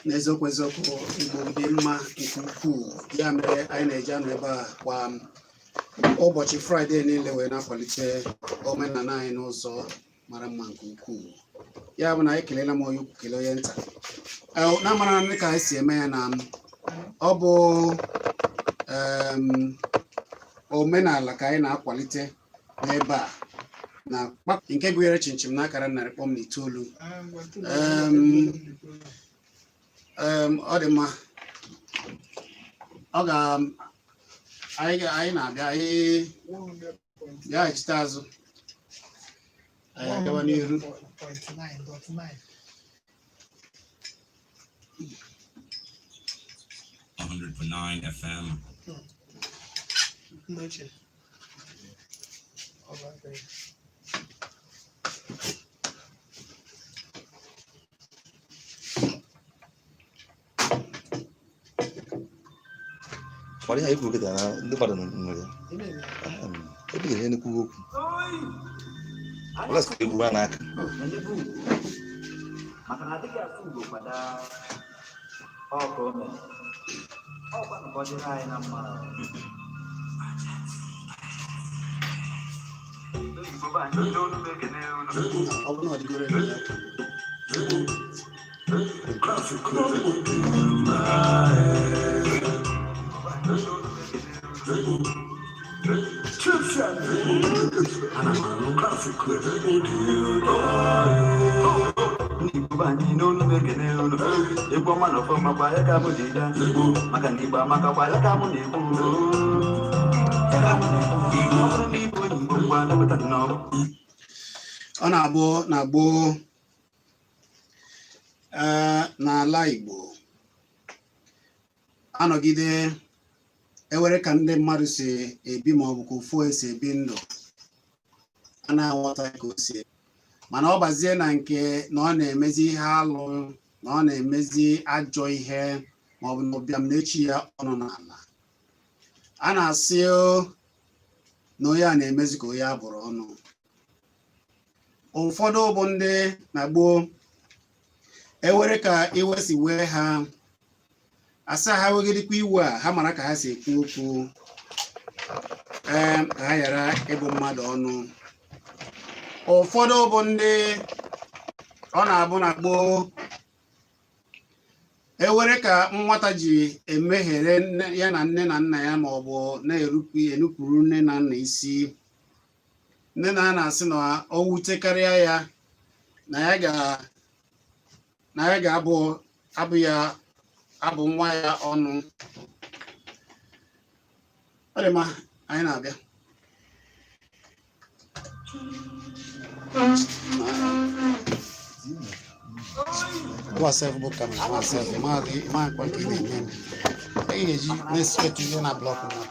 N'eziokwu, eziokwu, Igbo dị mma nke ukwuu. Ya mere anyị na-eji anọ ebe a kwa ụbọchị Fraịde niile wee na-akwalite omenala anyị n'ụzọ mara mma nke ukwuu. Ya bụ na anyị kelela m onye ukwu, kelee onye nta. Na-amara ndị ka anyị si eme ya na ọ bụ omenala ka anyị na-akwalite n'ebe a na nke gụnyere chinchin n'akara 100.9. Ọ dị mma. Ọ ga anyị na-abịa, anyị bịaghachite azụ, anyị agawa n'iru. 100.9 FM. Kwara ihe anyị kwuru kịta na ndị mmadụ nụrụ ya. Ebe ga nnukwu okwu. Ọla sị egwu ha n'aka. Maka na adịghị asụ ugo kwada ọ ka o mere ọkwa nke ọ dịrị anyị na mma. Igbo be anyị, ndị olu m ekene unu. Ọ bụrụ na ọ dịgoro elu ya. Ndị Igbo be anyị, n'olu m ekene unu. Egwu ọma na ọfọma kwa ya ka mụ ji bịa, maka na Igbo amaka kwa ya ka mụ na-ekwu, ya ka mụ na-ekwu. Ọ bụrụ na Igbo onye Igbo, ngwa dapụta n'ọgbọ. Ọ na-abụ na gboo, ee, n'ala Igbo, anọgide ewere ka ndị mmadụ si ebi ma ọ bụ ka ofu esi ebi ndụ, a na-aghọta ka o si ebi. Mana ọ bazie na nke na ọ na-emezi ihe alụ, na ọ na-emezi ajọ ihe, ma ọ bụ na ụbịam na-echi ya ọnụ n'ala, a na-asị na onye a na-emezi ka onye a bụrụ ọnụ. Ụfọdụ bụ ndị na gboo ewere ka iwe si wee ha, asa ha wegidekwa iwe a, ha mara ka ha si ekwu okwu, ee, ka ha ghara ịbụ mmadụ ọnụ. Ụfọdụ bụ ndị ọ na-abụ na gboo ewere ka nwata ji emeghere ya na nne na nna ya, ma ọ bụ na-erupụ enupụrụ nne na nna isi, nne na na-asị na o wutekarịa ya, na ya ga-abụ abụ ya abụ nwa ya ọnụ. Ọ dị mma, anyị na-abịa. WhatsApp bụ camera WhatsApp ma akwa ka ị na-eme eme. Ị ga-eji na-esipetụ ihe na block mmadụ.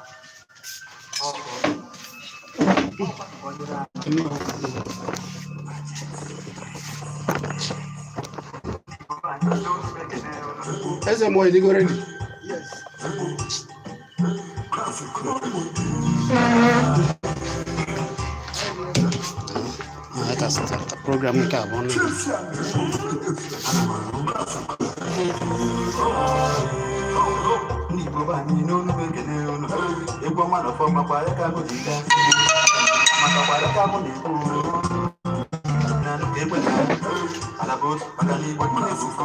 Eze mmụọ, ịdịgo ready? Yes. Ah, that's the program nke abụọ na Ndị Igbo be anyị, n'olu m ekene unu. Egwu ọma na ọfọma kwa ya ka mụ ji bịa. Amaka kwa ya ka mụ na-ekwu. Na-anụ ka ekwe na-akụ. Ala bụ otu maka na Igbo niile bụ ofu.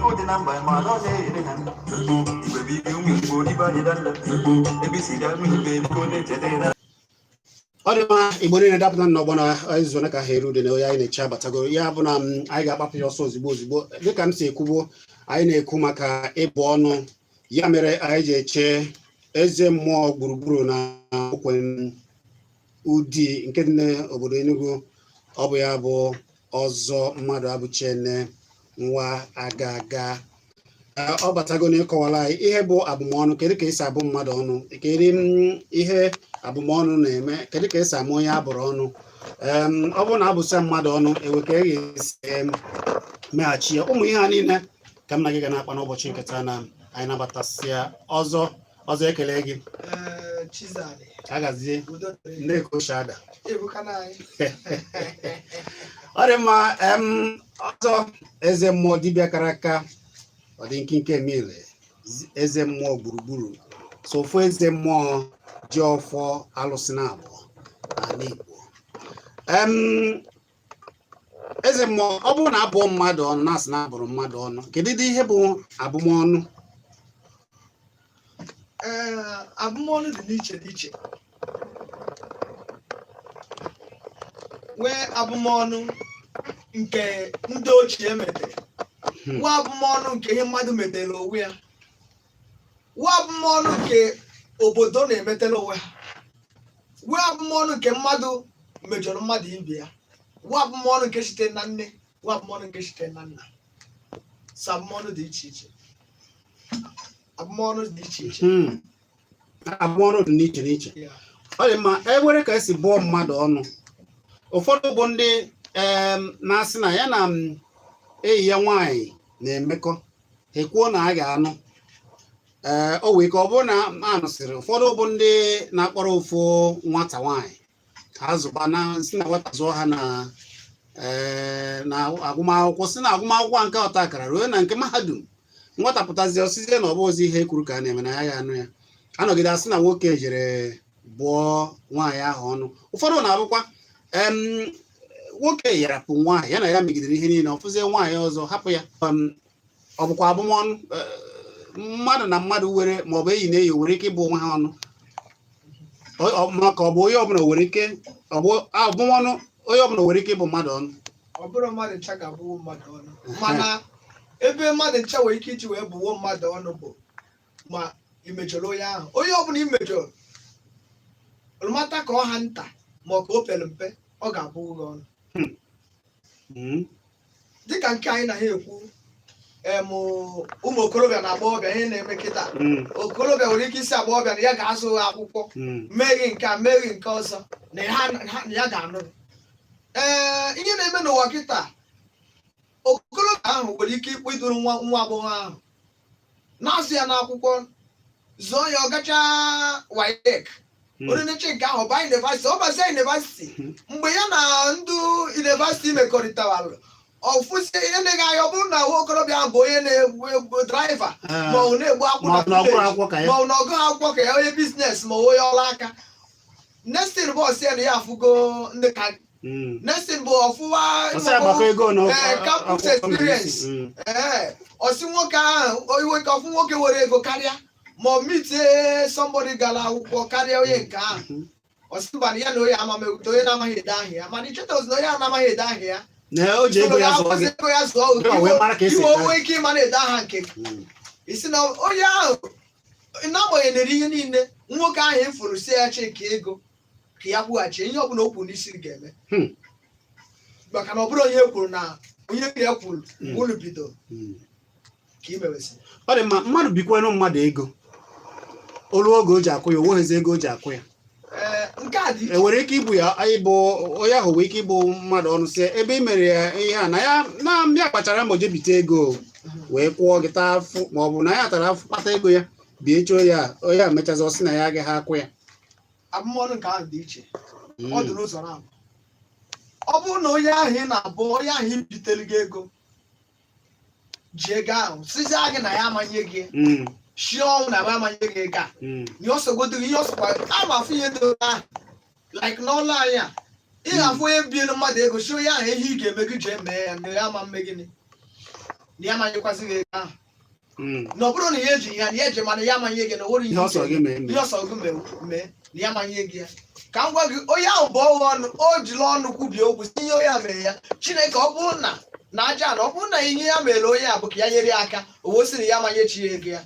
Ọ dị na mba ma na ọ na-enyere ha. Igwe bụ ike ụmụ Igbo ibe anyị danda. Ebe isi ga ụmụ Igbo ebigo na-echeta na Ọ dị mma. Igbo niile dapụta n'ọgbọ na izu na ka ha eru ude na onye anyị na-eche abatago. Ya bụ na anyị ga-akpapụ ya ọsọ ozugbo ozugbo. Dịka m si ekwubo, anyị na-ekwu maka ịbụ ọnụ. Ya mere anyị ji eche eze mmụọ gburugburu na okwe Udi nke dị n'obodo Enugu. Ọ bụ ya bụ Ọzọ Mmadụ Abụchiene nwa aga aga. Ọ batago na ịkọwara anyị ihe bụ abụmọnụ. Kedu ka esi abụ mmadụ ọnụ? Kedu ihe abụmọnụ na-eme? Kedu ka esi ama onye abụrụ ọnụ? Ọ bụrụ na abụsịa mmadụ ọnụ, ewe ka e ga-esi meghachi ya? Ụmụ ihe a niile ka m na gị ga na-akpa n'ụbọchị nke taa na anyị nabatasịa ọzọ. Ọzọ, ekele gị. Ee, Chizali, Agazie. Udo dịrị gị. Ndị ka ochie ada. Ebuka na anyị. Ọ dị mma. Ọzọ, eze mmụọ, dibịa kara aka, ọ dị nkinke mile, eze mmụọ gburugburu, so ofu eze mmụọ ji ọfọ alụsị na abụọ n'ala Igbo. Eze mmụọ, ọ bụrụ na abụọ mmadụ ọnụ, na-asị na abụrụ mmadụ ọnụ, kedu ịdị ihe bụ abụmọnụ? Ee, abụmọnụ dị n'iche n'iche. Nwee abụmọnụ nke ndị ochie metere, nwee abụmọnụ nke ihe mmadụ metere onwe ya, nwee abụmọnụ nke obodo na-emetela onwe ha, nwee abụmọnụ nke mmadụ mejọrọ mmadụ ibe ya, nwee abụmọnụ nke sitere na nne, nwee abụmọnụ nke sitere na nna. So abụmọnụ dị iche iche, abụmọnụ dị iche iche. Abụmọnụ dị n'iche n'iche. Ya. Ọ dị mma. E nwere ka esi bụọ mmadụ ọnụ. Ụfọdụ bụ ndị na-asị na ya na enyi ya nwaanyị na-emekọ, ha ekwuo na a ga-anụ. Ee, o wee ka ọ bụrụ na a nụsịrị, ụfọdụ bụ ndị na-akpọrọ ofu nwata nwaanyị ha zụba na si na nwata zụọ ha na ee na agụmakwụkwọ, si na agụmakwụkwọ nke ọta akara ruo na nke mahadum. Nwata pụtazie, ọsịzie na ọ bụ ozi ihe kwuru ka a na-eme na ya ga-anụ ya. Anọgide asị na nwoke jere bụọ nwaanyị ahụ ọnụ. Ụfọdụ na-abụkwa nwoke yarapụ nwaanyị ya na ya megidere ihe niile, ọ fụzie nwaanyị ọzọ, hapụ ya. Ọ bụkwa abụmọnụ? Mmadụ na mmadụ were maọbụ enyi na enyi nwere ike ịbụ onwe ha ọnụ? Maka ọ bụ onye ọbụla nwere ike, ọ bụ abụmọnụ, onye ọbụla nwere ike ịbụ mmadụ ọnụ? Ọ bụrụ mmadụ ncha ga-abụwo mmadụ ọnụ, mana ebe mmadụ ncha nwere ike iji wee bụwo mmadụ ọnụ bụ ma ị mejọrọ onye ahụ. Onye ọbụla ị mejọrọ, mata ka ọ ha nta ma ọ ka o pere mpe, ọ ga-abụwo gị ọnụ. Dịka nke anyị na ha ekwu, ụmụ okorobịa na agbọghọbịa, ihe na-eme kịta, okorobịa nwere ike isi agbọghọbịa na ya ga-azụ ha akwụkwọ, mee gị nke a, mee gị nke ọzọ, na ya ga-anụ. Ee, ihe na-eme n'ụwa kịta, okorobịa ahụ nwere ike ịkpọ iduru nwa agbọghọ ahụ na-azụ ya n'akwụkwọ, zụọ ya, ọ gachaa WAEC, onye na-eche nke ahụ baa university, ọ bazie university, mgbe ya na ndị university mekọrịtawara, ọfụzie ihe na-eghe anya. Ọ bụrụ na nwa okorobịa ahụ bụ onye na-egbu driver ma ọ na-egbu akwụ ma na ọ bụ na ọ gụrụ village, akwụkwọ ka ya, ma ọ na ọgụ akwụkwọ ka ya, onye business ma ọ onye ọrụ aka, next thing bụ ọsị ya na ya afụgo ndị ka next thing bụ ọfụwa. Ọsị agbakọ ego na Ee, campus experience. Ee, ọsị nwoke ahụ iwe ka ọfụ nwoke were ego karịa, ma ọ mitie somebody gara akwụkwọ karịa onye nke ahụ. Ọsị mba, na ya na onye amamewute, onye na-amaghị ede aha ya. Mana icheta ozi na onye ahụ na-amaghị ede aha ya Na o ji ego ya zụọ gị. Ego ya zụọ. Gị wee mara ka esi iwe ede. Onwe ike ịma na-ede aha nke gị. Isi na onye ahụ, n'agbanyeghị ihe niile nwoke ahụ efuru, si ya cheki ego ka ya kwughachi ihe ọbụla o kwuru n'isi ga-eme, maka na ọ bụrụ onye e kwuru na onye ya kwuru unu bido ka ị mewesị. Ọ dị mma. Mmadụ bikwanụ mmadụ ego, olu oge o ji akwụ ya, o nweghịzi ego o ji akwụ ya. Ee, nke a dị iche. Enwere ike ibu ya ịbụ onye ahụ nwere ike ịbụ mmadụ ọnụ, si ebe ị mere ya ihe a na ya na ya kpachara mbọ je bite ego wee kwụọ gị taa afụ, ma ọ bụ na ya tara afụ kpata ego ya bie chọọ ya, onye a mechazi ọ sị na ya agaghị akwụ ya. Abụmọnụ nke ahụ dị iche. Ọ dị n'ụzọ na-abụ. Ọ bụrụ na onye ahụ ị na-abụ, onye ahụ i bitere gị ego, ji ego ahụ sizia gị na ya amanye gị. Shie ọnwụ na ma amanye gị ego a, na ọsọgodo gị ihe ọsọkwa ama afụ ihe dị otu ahụ, like n'ọlụ anyị a, ị ga-afụ onye bielu mmadụ ego, si onye ahụ ihe ị ga-eme, gị jee mee ya, na ya ama mme gịnị, na ya amanyekwasị gị ego ahụ, na ọ bụrụ na ya eji ya, na ya eji, mana ya amanye gị na o nwere ihe ọsọ gị mee mee. Ihe ọsọ gị mee na ya amanye gị ya. Ka m gwa gị, onye ahụ bụ ọghọ ọnụ o jiri ọnụ kwubie okwu si ihe onye a mere ya. Chineke, ọ bụrụ na aja na ọ bụrụ na ihe ya mere onye a bụ ka ya nyere ya aka, o wosiri ya amanye chi ya ego ya,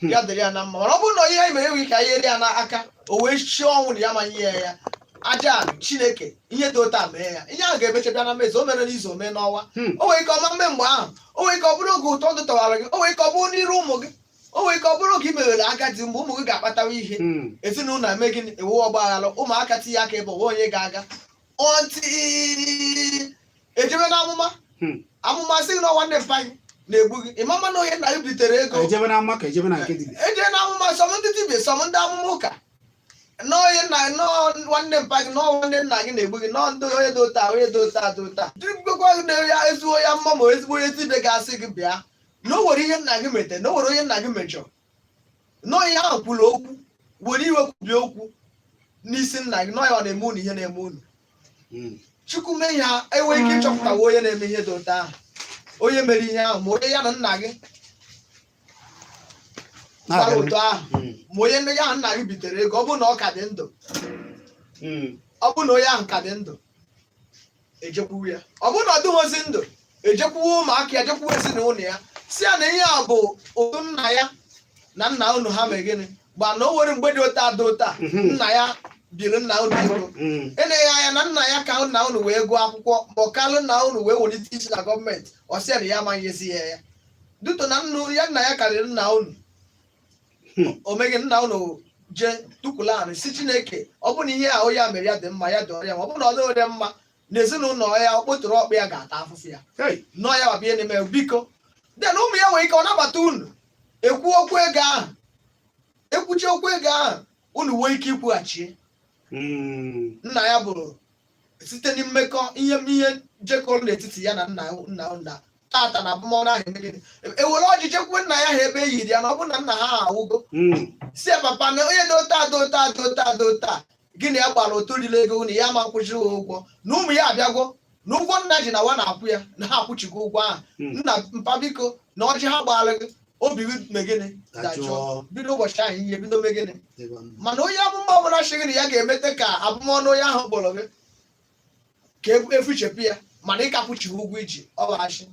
ya dịrị ya na mma. Mana ọ bụrụ na ihe ya mere enweghị ka ya nyere ya n'aka, o wee chie ọnwụ na ya amanye ya ya, aja a, Chineke, ihe dị otu a mee ya, ihe ahụ ga-emecha bịa na mmezu. O mere n'izu, o mee n'ọnwa. O nwere ike ọma mme mgbe ahụ, o nwere ike ọ bụrụ oge ụtọ ndụ tọwara gị, o nwere ike ọ bụrụ n'iru ụmụ gị, o nwere ike ọ bụrụ oge i mewere agadi, mgbe ụmụ gị ga-akpatawa ihe. Ezinụlọ eme gịnị? Ewu ọgba aghara, ụmụaka tinye aka ebe onwe onye ga-aga ọntị ejebe n'amụma. Amụma sị gị na nwanne mpa gị na-egbu gị, ịma ma na onye nna gị bitere ego. Ejebe na ama ka ejebe na nke dibịa. Eje n'amụma, some ndị dibịa, some ndị amụma ụka, n'onye nna, nọọ nwanne mpa gị, nọọ nwanne nna gị na-egbu gị, nọọ ndị onye dị ụta, onye dị ụta dị ụta dịgokwa gị na ya ezigbo ya mma, ma ezigbo onye dibịa ga-asị gị bịa na o nwere ihe nna gị mete, na o nwere onye nna gị mejọrọ, na onye ahụ kwuru okwu, were iwe kwubie okwu n'isi nna gị, nọọ ya ọ na-eme unu ihe na-eme unu. Chukwu mee ihe enwe ike ịchọpụtawa onye na-eme ihe dị ụtọ ahụ, onye mere ihe ahụ, ma onye ya na nna gị gbara ụtọ ahụ, ma onye nne ya ahụ nna gị bitere ego. Ọ bụrụ na ọ ka dị ndụ, ọ bụrụ na onye ahụ ka dị ndụ, ejekwuwu ya. Ọ bụrụ na ọ dịghịzi ndụ, ejekwuwu ụmụaka ya, jekwuwu ezinụlọ ya, si ya na ihe a bụ ụtụ nna ya na nna unu ha mere gịnị gba, na o nwere mgbe dị ụta dị ụta nna ya biri nna unu ego. Eleghị anya na nna ya ka nna unu wee gụọ akwụkwọ, ma ọ kalụ nna unu wee welite isi na gọọmenti. Ọ sị ya na ya amaghị esi ya ya duto na nnu ya, nna ya karịrị nna unu. O meghị nna unu jee tukwula anụ si Chineke, ọ bụ na ihe ahụ ya mere ya dị mma, ya dị ọrịa, ma ọ bụ na ọ dịghị mma na ezinụlọ ya, ọ kpotụrụ ọkpụ ya ga-ata afụfụ ya. Nọọ ya wabụ ihe na-eme, biko. Den ụmụ ya nwere ike ọ nabata unu ekwu okwu ego ahụ, ekwuchi okwu ego ahụ, unu nwee ike ikwughachi. Nna ya bụrụ site na mmekọ ihe jekọrọ n'etiti ya na nna nna nna tata na abụmọnụ ahụ eme gịnị, ewere ọjị jekwuwe nna ya ha ebe e yiri ya, na ọ bụ na nna ha awụgo, si ya, papa, na onye dị ụta dị ụta dị ụta dị ụta gịnị ya gbara ụtụ riri ego na ya ma kwụchiri ha ụgwọ, na ụmụ ya abịagwo na ụgwọ nna ji na wa na-akwụ ya, na ha akwụchigo ụgwọ ahụ. Nna mpa, biko, na ọjị ha gbara gị, obi gị mee gịnị? Dajụọ. Bido ụbọchị ahụ ihe bido mee gịnị? Dịba mma. Mana onye amụma ọbụla sị gị na ya ga-emete ka abụmọnụ onye ahụ kpọrọ gị ka efuchepụ ya, mana ị ka kwụchighị ụgwọ iji, ọ bụ ashị.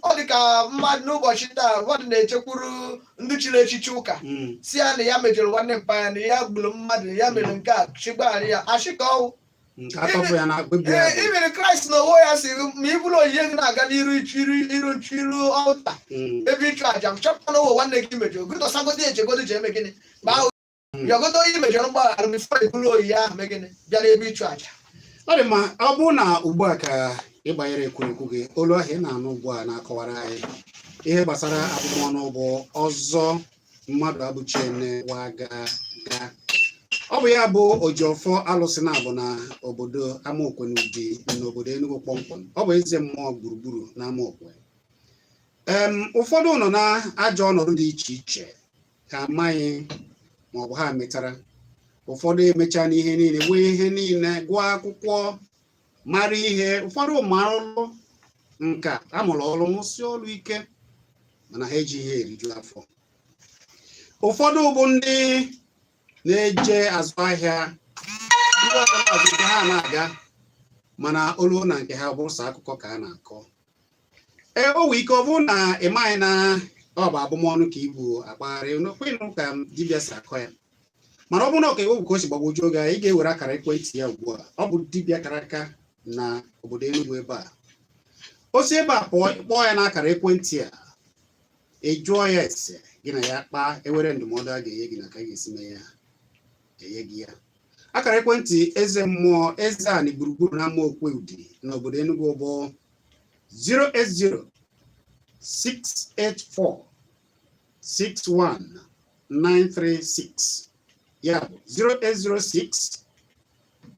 Ọ dị ka mmadụ n'ụbọchị taa, mmadụ na-echekwuru ndị chiri echichi ụka, si ya na ya mejọrọ nwanne mpa ya, na ya gburu mmadụ, ya mere nke a, chigbaghara ya, ashị ka ọwụ. Nke atọpụ ya na akpịbi ya. Ee, imere Kraịst na onwe ya si ma ị bụrụ onyinye gị na-aga n'iru iru iru iru ọlta, ebe ịchụ àjà, chọpụta na ụwa nwanne gị mejọrọ gị, dọsagodo echegodo ji eme gịnị ma ahụ, yọgodo onye mejọrọ mgbaghara before iburu onyinye ahụ mee gịnị, bịa n'ebe ịchụ àjà. Ọ dị mma. Ọ bụrụ na ugbu a ka ị gbanyere ekwurekwu gị, olu ahụ ị na-anụ ugbu a na-akọwara anyị ihe gbasara abụmọnụ bụ ọzọ mmadụ abụchiene waga ga. Ọ bụ ya bụ Ojiọfọ alụsị na-abụ na obodo Amaokwe n'Udi n'obodo Enugu kpọmkwem. Ọ bụ eze mmụọ gburugburu na Amaokwe. Ụfọdụ nọ na ajọ ọnọdụ dị iche iche ha amaghị maọbụ ha metara. Ụfọdụ emechaa n'ihe niile, nwee ihe niile, gụọ akwụkwọ, mara ihe, ụfọdụ mara ọrụ nka, amụrụ ọrụ, mụsị ọrụ ike, mana ha ejighị ihe eriju afọ. Ụfọdụ bụ ndị na-eje azụ ahịa, ndị ọzọ na-azụ nke ha na-aga, mana olu na nke ha bụrụ sọ akụkọ ka a na-akọ. Ee, o nwee ike ọ bụrụ na ị maghị na ọ bụ abụmọnụ ka ibu akpagharị ịnụ ka dibịa si akọ ya. Mana ọ bụrụ na ọ ka ewu ka o si gbagwoju oge a, ị ga-ewere akara ekwentị ya ugbu a. Ọ bụ dibịa kara aka na obodo Enugu ebe a. O si ebe a pụọ, kpọọ ya n'akara ekwentị a, ị jụọ ya ese, gị na ya kpaa, ewere ndụmọdụ a ga-enye gị na ka a ga-esi mee ya, enye gị ya. Akara ekwentị eze mmụọ eze anị gburugburu na Amaokwe Udi n'obodo Enugu bụ 080 684 61936, ya bụ 0806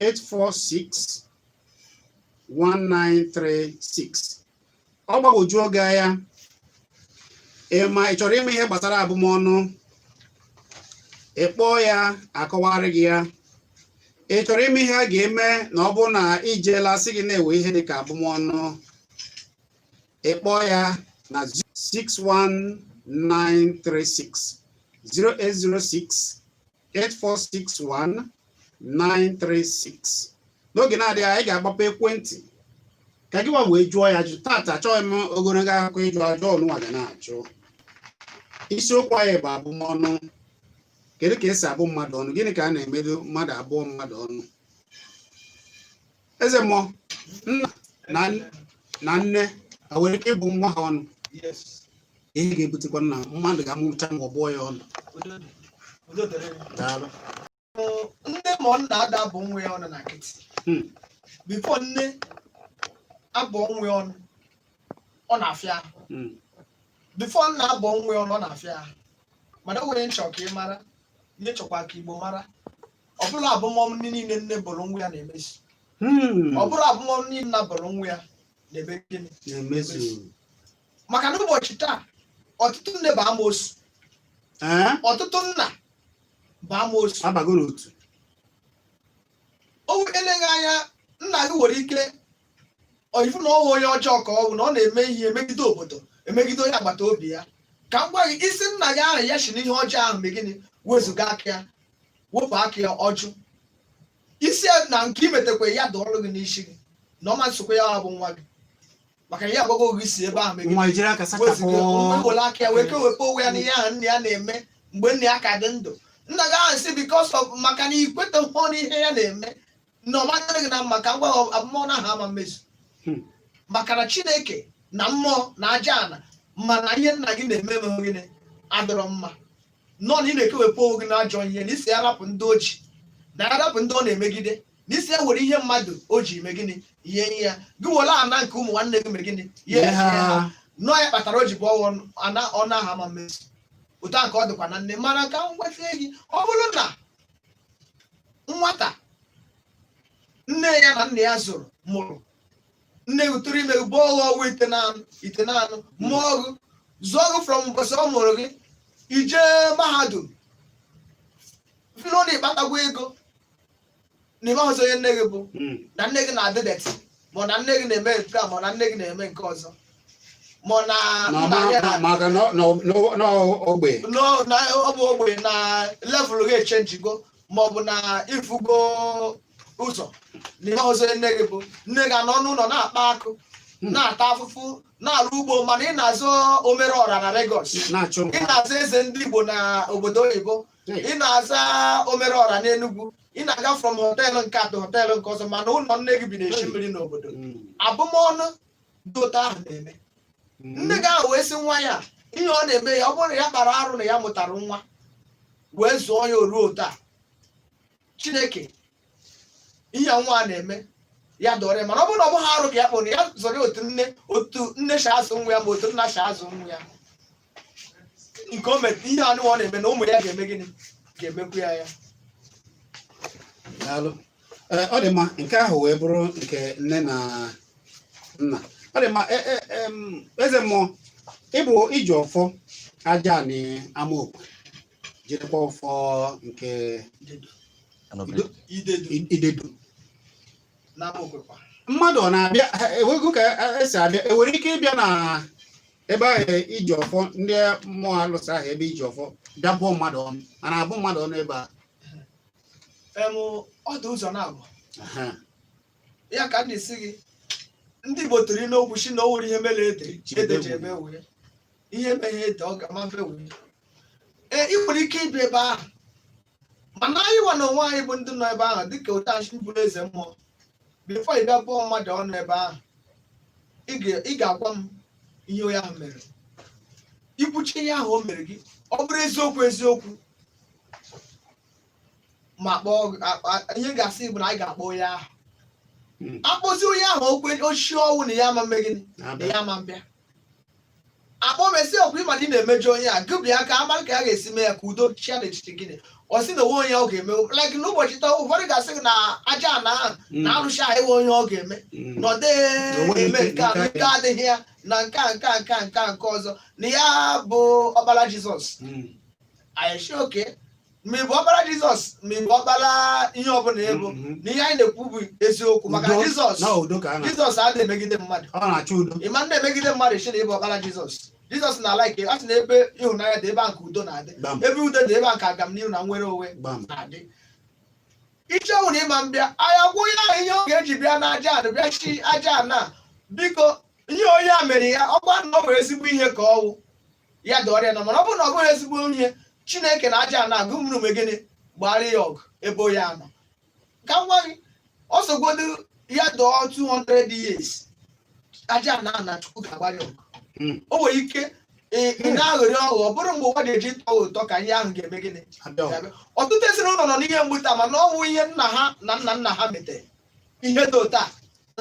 846 1936. Ọ gbagwoju oge anya. Ị ma ị chọrọ ịma ihe gbasara abụmọnụ, ị kpọọ ya, akọwarị gị ya. Ị chọrọ ime ihe a ga-eme na ọ bụrụ na i jeela sị gị na-ewe ihe dịka abụmọnụ, ị kpọọ ya na 61936, 0806 8461 936. N'oge na-adịghị, anyị ga-agbapụ ekwentị ka gị nwa wee jụọ ya ajụ. Tata, achọghị m ogologo akụkọ ịjụ ajụ ọnụnwa ga na-ajụ. Isiokwu anyị bụ abụmọnụ. Kedu ka esi abụ mmadụ ọnụ? Gịnị ka a na-emedo mmadụ abụọ mmadụ ọnụ? Eze mmụọ, nna na nne ha nwere ike ịbụ nwa ha ọnụ? Yes. Ihe ga-ebutekwa nna mmadụ ga-amụcha ma ọ bụọ ya ọnụ? Udo dị. Udo dịrị gị. Daalụ. Nne ma ọ nna ada bụ nwa ya ọnụ na nkịtị. Before nne abụọ nwa ya ọnụ, ọ na-afịa ahụ. Before nna abụọ nwa ya ọnụ, ọ na-afịa ahụ. Mana o nwere nchọ ka ị mara ihe, chọkwa ka Igbo mara: ọ bụrụ abụmọnụ niile nne bụrụ nwa ya na-emezu. Ọ bụrụ abụmọnụ niile nna bụrụ nwa ya na-eme gịnị? Na-emezu. Maka na ụbọchị taa, ọtụtụ nne bụ amoosu. Ee. Ọtụtụ nna bụ amoosu. Abago n'otu. O eleghị anya, nna gị nwere ike ifu na ọ wụ onye ọjọọ, ka ọ bụ na ọ na-eme ihe emegide obodo, emegide onye agbata obi ya. Ka m gwa gị, isi nna gị ahụ ya si n'ihe ọjọọ ahụ mee gịnị? Wezụga aka ya, wepụ aka ya ọjụ isi ya na nke imetekwa ya dụọrụ gị n'isi gị na ọma nsokwa ya bụ nwa gị, maka na ya agwago gị si ebe ahụ mee gịnị? Nwa ejiri aka sachapụ. Wezuga were aka ya wee kewepụ onwe ya n'ihe ahụ nna ya na-eme mgbe nna ya ka dị ndụ. Nna gị ahụ si because of maka na ikweta hụ n'ihe ya na-eme na ọ madịrị gị na mma, ka ngwa, abụmọnụ ahụ ama mmezu. Maka na Chineke na mmụọ na aja ana mana ihe nna gị na-eme emeghị gịnị? Adịrọ mma nọ na ị na-ekewepụ onwe gị n'ajọ ihe, na isi ya rapụ ndị oji na ya rapụ ndị ọ na-emegide, na isi ya were ihe mmadụ o ji eme gịnị? Ihe nye ya gị, were ana nke ụmụ nwanne gị mere gịnị? Ihe nye ha. Nọọ ya kpatara o ji bụ ọnwụ ana ọnụ ahụ ama mmezu. Otu a ka ọ dịkwa na nne. Mana ka m gwazie gị, ọ bụrụ na nwata nne ya na nna ya zụrụ mụrụ, nne gị tụrụ ime gị, bụọ ọghọ ọgwụ ite naanụ ite naanụ, mụọ gị, zụọ gị from ụbọchị ọ mụrụ gị ijee mahadum, filo na ịkpatagwo ego na ime ọzọ, onye nne gị bụ na nne gị na-adị dirty, ma ọ na nne gị na-eme nke a, ma ọ na nne gị na-eme nke ọzọ, ma ọ na na nna ya maka na ogbe. Na ọ bụ ogbe na level gị echenjigo, ma ọ bụ na ifugo ụzọ na ihe ọzọ nne gị bụ nne gị anọ n'ụlọ na-akpa akụ, na-ata afụfụ, na-arụ ugbo, mana ị na-azụ omere ọra na Lagos, na-achụ ị na-aza eze ndị Igbo na obodo oyibo, ị na-aza omere ọra n'Enugu, ị na-aga from hotel nke atọ hotel nke ọzọ, mana ụlọ nne gị bi na-eshi mmiri n'obodo. Abụmọnụ dị otu ahụ na-eme nne gị ahụ wee sị nwa ya ihe ọ na-eme ya, ọ bụrụ na ya kpara arụ na ya mụtara nwa wee zụọ ya o ruo taa, Chineke, ihe a nwa a na-eme ya dọrọ ya. Mana ọ bụrụ na ọ bụghị arụ ka ya kpọrọ ya zọrọ ya, otu nne otu nne si azụ nwa ya, ma otu nna si azụ nwa ya, nke o met ihe anụ ọ na-eme na ụmụ ya ga-eme gịnị? Ga-emekwu ya ya. Daalụ. Ee, ọ dị mma. Nke ahụ wee bụrụ nke nne na nna. Ọ dị mma. Eze mmụọ, ịbụ iji ọfọ aja na amaokwe, jirikwa ọfọ nke Idedu. Idedu. Na amaokwekwa. Mmadụ ọ na-abịa ewego ka esi abịa, enwere ike ịbịa na ebe ahụ iji ọfọ ndị mmụọ alụsị ahụ, ebe iji ọfọ bịa bụọ mmadụ ọnụ? A na-abụ mmadụ ọnụ ebe a? Ọ dị ụzọ na-abụ. Ya ka m na-esi gị, ndị Igbo tụrụ n'okwu si na o nwere ihe mere ede ede ji eme wee ihe meghe ede ọ ga-ama mfe wee. Ee, ị nwere ike ịbịa ebe ahụ, mana anyị nwa na onwe anyị bụ ndị nọ ebe ahụ dịka otu anyị bụrụ eze mmụọ, before ị bịa bụọ mmadụ ọnụ ebe ahụ, ị ga-agwa m ihe onye ahụ mere. Ikwuchi ihe ahụ o mere gị, ọ bụrụ eziokwu eziokwu, ma kpọọ ihe ga-asị bụ na anyị ga-akpọ onye ahụ. Akpọzi onye ahụ, okwe ochi ọnwụ na ya ama mme gịnị? Na ya ama mbịa. Akpọ mesi ọkwa ịma na ị na-emejọ onye a gụbịa ka amara ka a ga-esi mee ya ka udo chia n'etiti gịnị. Ọ sị na onwe onye ọ ga-eme, like n'ụbọchị taa, ụfọdụ ga-asị gị na aja ana ahụ na arụsị ahụ enwe onye ọ ga-eme na ọ dịghị Na o nweghị eme ike- nke a, nke nke adịghị ya na nke a, nke a, nke a, nke a, nke ọzọ, na ya bụ ọkpara Jizọs. Anyị sị oke, ma ị bụ ọkpara Jizọs, ma ị bụ ọkpara ihe ọbụla ịbụ, na ihe anyị na-ekwu bụ eziokwu, maka Udo, Jizọs na udo ka a na Jizọs adịghị emegide mmadụ. Ọ na-achọ udo. Ịma ndị emegide mmadụ si na ịbụ ọkpara Jizọs. Jizọs na ala ike a sị na ebe ịhụnanya dị, ebe a nke udo na-adị. Ebe udo dị, ebe a nke agamnihu na nnwere onwe na-adị. Iche ọnwụ na ịma mbịa anyị agwa onye ahụ ihe ọ ga-eji bịa n'aja ana, bịa chi aja ana, biko, ihe onye a mere ya, ọkwa na ọ nwere ezigbo ihe ka ọwụ ya dị ọrịa na, mana ọ bụrụ na ọ bụghị ezigbo ihe, Chineke na aja ana agụ mụrụ gịnị gbara ya ọgụ ebe onye a nọ. Ka m gwa gị, ọ sogodo ya dọọ 200 years, aja ana na Chukwu ga-agbara ya ọgụ. O nwere ike ị na-aghọrị ọghọ, ọ bụrụ mgbe ụwa ga-eji tọọ ụtọ ka ihe ahụ ga-eme gịnị? Abịa ọgụ. Ga-abịa. Ọtụtụ ezinụlọ nọ n'ihe mgbu taa, mana ọ bụ ihe nna ha na nna nna ha metere, ihe dị otu a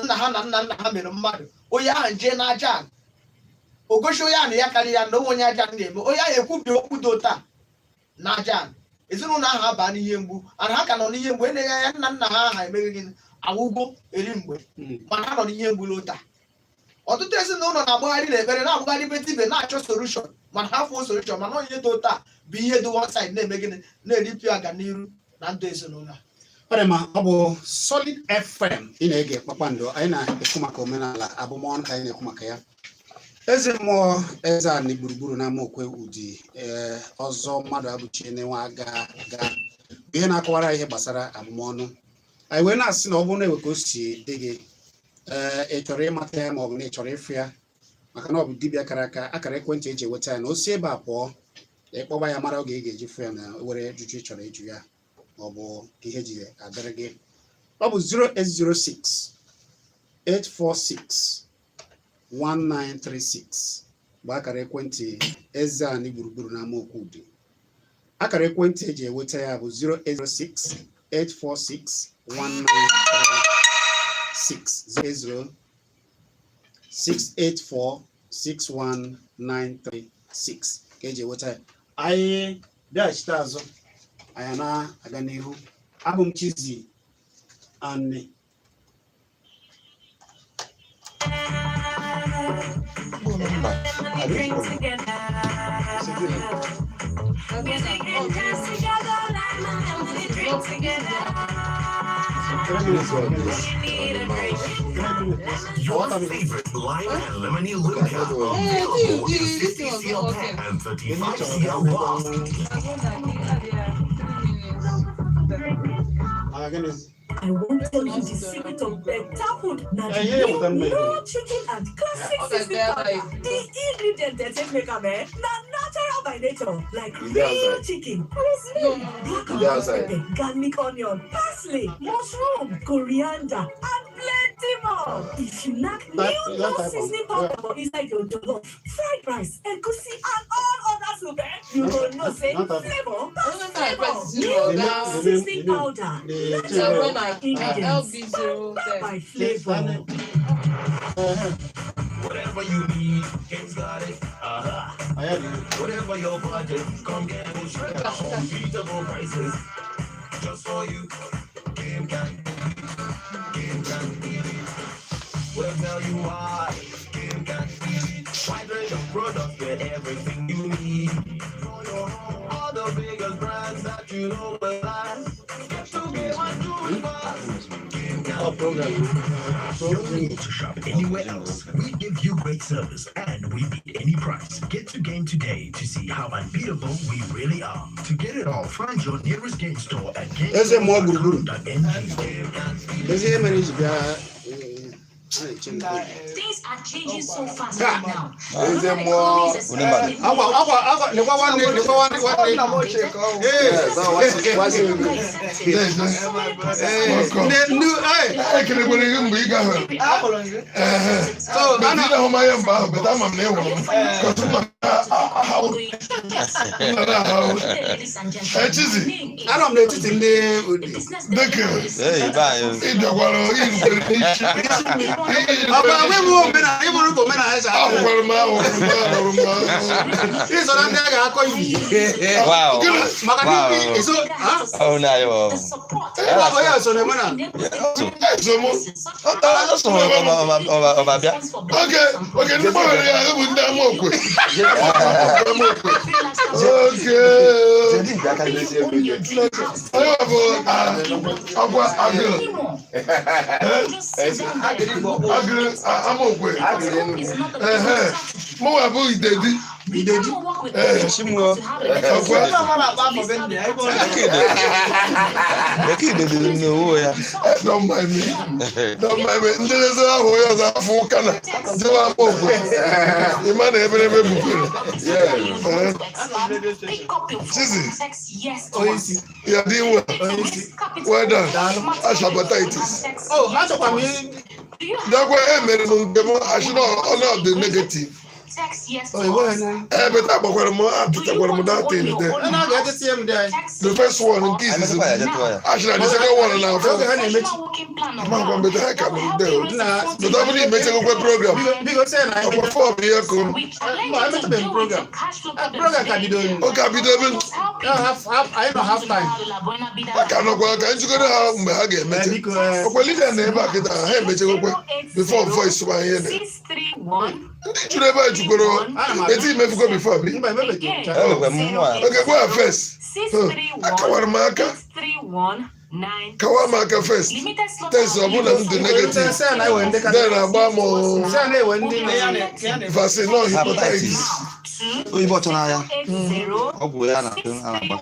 nna ha na nna nna ha mere mmadụ. Onye ahụ jee n'aja ala, o gosi onye ahụ na ya karịa ya, na onwe onye aja ala na-eme, onye ahụ ekwubi okwu dị otu a n'aja ala, ezinụlọ ahụ abaa n'ihe mgbu, ana ha ka nọ n'ihe mgbu. Enyeghị anya, nna nna ha aha emeghị gịnị, awụgo eri mgbe, mana ha nọ n'ihe mgbu taa. Ọtụtụ ezinụlọ na-agbagharị n'ekpere, na-agbagharị be dibịa, na-achọ solution, mana ha fụọ solution, mana ihe dị otu a bụ ihe dị one side na-eme gịnị, na-eripịa ọganiru na ndụ ezinụlọ a. Ọ dị mma. Ọ bụ Solid FM ị na-ege, Kpakpando. Anyị na-ekwu maka omenala abụmọnụ ka anyị na-ekwu maka ya. Eze mmụọ, eze anị gburugburu na Amaokwe Udi, ee, ọzọ mmadụ abụchie na-enwe aga aga bụ ihe na-akọwara ihe gbasara abụmọnụ. Anyị wee na-asị na ọ bụrụ na ewe ka o si dị gị, ee, ị chọrọ ịmata ya ma ọ bụ na ị chọrọ ịfụ ya, maka na ọ bụ dibịa kara aka, akara ekwentị eji enweta ya na o si ebe a pụọ, ịkpọba ya mara oge ị ga-eji fụ ya na were ajụjụ ị chọrọ ịjụ ya ma ọ bụ ka ihe ji adịrị gị. Ọ bụ 0806 846 1936 bụ akara ekwentị eze anị gburugburu na Amaokwe Udi. Akara ekwentị eji enweta ya bụ 0806 846 1936, 0 684 61936 ka eji enweta ya. Anyị bịaghachite azụ, anyị na-aga n'ihu. Abụ m Chizzy Ani. Mba, We drink together. Music and dance together like we drink together. We need a drink. Your favorite lime and lemony Limca available in 50 cl pack and 35 cl box. Maka gịnị? I won't tell you the secret of better food. Now the Yeah, new but then no chicken and classic Okay, seasoning there, powder. like- The ingredient they take make am na natural by nature, like You dey real outside. chicken, rosemary, No. black You and dey white outside. pepper, garlic, onion, parsley, mushroom, coriander, and plenty more. If you knack new That no type of- seasoning powder for inside your jollof, fried rice, egusi, and all other soup, you go know say That type of- flavor That pass type flavor. of- New The no seasoning powder. The Natural When I ingredients. LB 010. By flavor. Whatever you need, Game's got it. Anyị Whatever your budget, come get it. Unbeatable prices, just for you. Game can, game can beat it. We'll tell you why. Game can beat it. Wide range of products, get everything you need. For your home, all the biggest brands that you know will last. Get to game and do it fast. Game can Ọ program. You don't need to shop anywhere else. We give you great service and we beat any price. Get to Game today to see how unbeatable we really are. To get it all, find your nearest Game store at Eze mmụọ gburugburu. gamestore.com.ng. Ezi ihe mere iji bịa, a na-eche Nna, mkpe. Things are changing so fast Ha! right now. Eze mmụọ. Onye mmadụ. Akwa akwa akwa, lekwa nwanne, lekwa nwanne, Ọ nwanne. nna m ochie ka ọ wụ. Ee. Yes, ọ wasị Ee, ndị ndị ee Ekelekwere gị mgbe ị gafere. Ahụrụ m gị. So Mgbe ana ị na-ahụ m anya mgbe ahụ, beta ama m na ị hụrụ m. Kọtụ ma ahụ nna na-ahụ. Ee, Chizzy. Anọ m n'etiti ndị Udi. Dịka Hey, bye. ị bịakwara, ị rutere n'isi. Ọ bụ agwa ịbụ omenala, ịbụrụ ka omenala si adị. Ahụkwara m, ahụrụ m, ahụrụ m, ahụrụ Iso na ndị a ga-akọ ibi. Wow. Maka na Wow. ibi iso ha? Oh, na yo. Ịbụ abụ ya so na omenala. Eso m. Ọ sọ ọba bịa. Oke, ndị gbanwere ya bụ ndị amaokwe. Amaokwe. Oke. Jadi nke aka n'ezi ebe. Onye bụ agwa agịrị. Agịrị amaokwe. Ehe. Mụnwa bụ idedi. Idedi. Ee. Chimwo. Ọkwa. Ndị ọma na-akpa afọ be nne ya, ebe ọ nọ. Eke idedi n'owo ya. Don't mind me. Don't mind me. Ndị na-eze ahụ onye ọzọ afọ ụka na jewe amaokwe. Ịma na eberebe bukwere. Chizi. Onyeisi. You are doing well. Well done. Hepatitis. Oh, achọkwa m Dakwa emere m nke m asị na ọ na dị negative. Oh, enweghị na. Ee, beta agbakwara m, atụtakwara m that thing there. Ọ na-aga etesi m dị anyị. The first one nke izizi Emesịkwa ya jetụọ ya. asị na the second one na-afọ. Oge ha na-emechi. Amakwa m beta ha ka m there. Nna, Beta ọ bụrụ na imechagokwe program. biko biko sị na anyị Ọkwa form ihe kụrụ. Mba, emechabeghị m program. Program ka bidoro. Oge abido ebe Anyị nọ half time. ha ka nọkwa ka njikere ha mgbe ha ga-emeche. Biko, Ọkwa Lidia na ebe a kịta ha emechagokwe before voice ma ihe na. Ndị juru ebe a jukwara eti imefugo before bi. Mba, emebeghị m. Enwekwa m nwa. Oge gwa ya first. Akawara m aka. Kawa m aka first. Test ọ bụla m dị negative. Sị na ewe ndị ka Then agba m Sị na ewe ndị na vaccine non hepatitis. Oyibo ọcha n'ahịa. Ọgwụ ya na-apị a na-agba.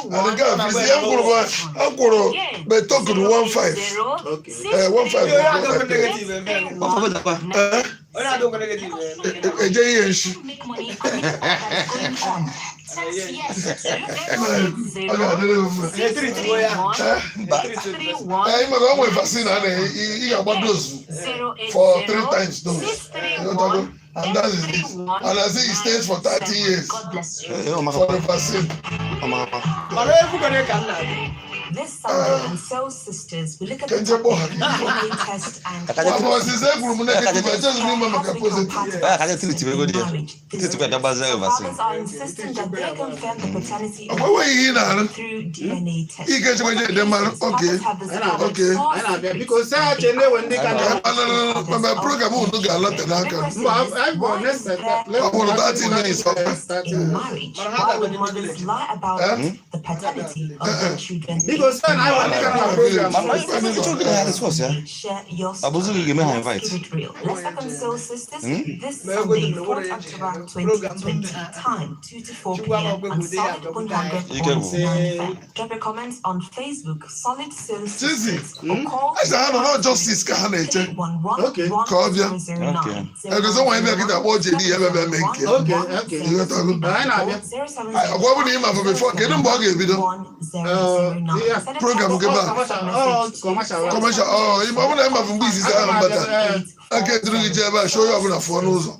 And nke a fizi ya m kwụrụ m kwụrụ betokun 15. Eh, 15. Onye adọkwa negative eme. Ọfọ bedakwa. Eh, Onye adọkwa negative eme. eje ihe nshi. Ọ ga-adịrị m mma. Na-etiritiwo ya. Eh, Mba. eh, maka o nwere vaccine a na ị ga-agba dose for three times dose. Ịghọtago? And that is it. And I say it stays for 30 years Ee, ọ for makakwa. the vaccine. Ọ makakwa. Mana egwu kwere ka m na-adị. This Sunday on Soul Sisters, we look at the Kenje topic Boha. DNA test and Afọ ọsịsa ekwuru m negative, echezị m ịma maka positive. Onye aka tiriti ego dị ya. Tiriti kwa bịa gbazie gị vaccine. Fathers are insisting that they confirm the paternity Ọkwa enweghị ihe ị na-arụ. through DNA test. Ị ga-echekwa je ede mmanụ. Oke. Fathers have discovered Okay. four Anyị na-abịa. secrets Biko, sị ha chee na ewe ndị ka Ka mana program unu ga-alọte n'aka. Mba, anyị bụ next. Ọ bụrụ 30 minutes ọkwa. in marriage. Why would mothers lie about Eh? the paternity of their children? Biko, sị na anyị ndị ka nọ na program. Mama, ịchọ gị na ya discuss ya. Share your Ọ bụzi gị ga-eme ha invite. Let's keep it real. Let's talk on Soul Sisters this Ma ego dị Sunday, na 4th owere October program 2020. Time 2 to 4 Chukwu p.m. ama on ogbe bụ Solid ya 100.9 Ike gwụ. FM. Drop your comments on Facebook, Solid Soul Chizi. Sisters, or call Eze ha nọ na justice ka ha na-eche. 311 Ka ọ bịa. Okay. Egosi nwa ebe kịta kpọọ JD ya ebe ebe mee nke. Okay, okay. Ịghọtago? Anyị na-abịa. Ọkwa ọ bụrụ na ị ma afọ before, kedu mgbe ọ ga-ebido? Yeah. Program gị ba. Commercial. Commercial, ọ ị ma ọ bụrụ na ị ma afọ mgbe izizi ahụ mbata. Aka eduru gị jee ebe a, show onye ọbụla fụọ n'ụzọ.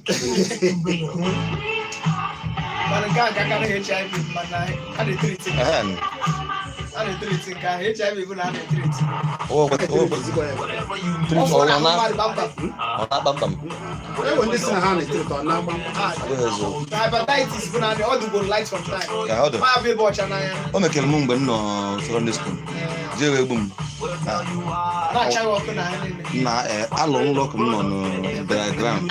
Mana nke a ka aka na HIV, mana a na-etiriti Ehem. a na-etiriti nke ahụ HIV bụ na a na-etiriti. Ọ kweta- ọ kweta- Ọ fụrụ ọ na na- mmadụ kpamkpam. ọ na-akpa mkpam. Ewe ndị si na ha na-etiri ka ọ na-agba. Ọ bụghị eziokwu. Na hepatitis bụ na ọ dụgboro light from time. Ka ọ dị. Ma abụ ebe ọcha n'anya. O mekere m mgbe m nọ secondary school. Jee wee gbu m. Na-achaghị ọkụ na ha niile. Na alụ ụlọ ka m nọ na ground.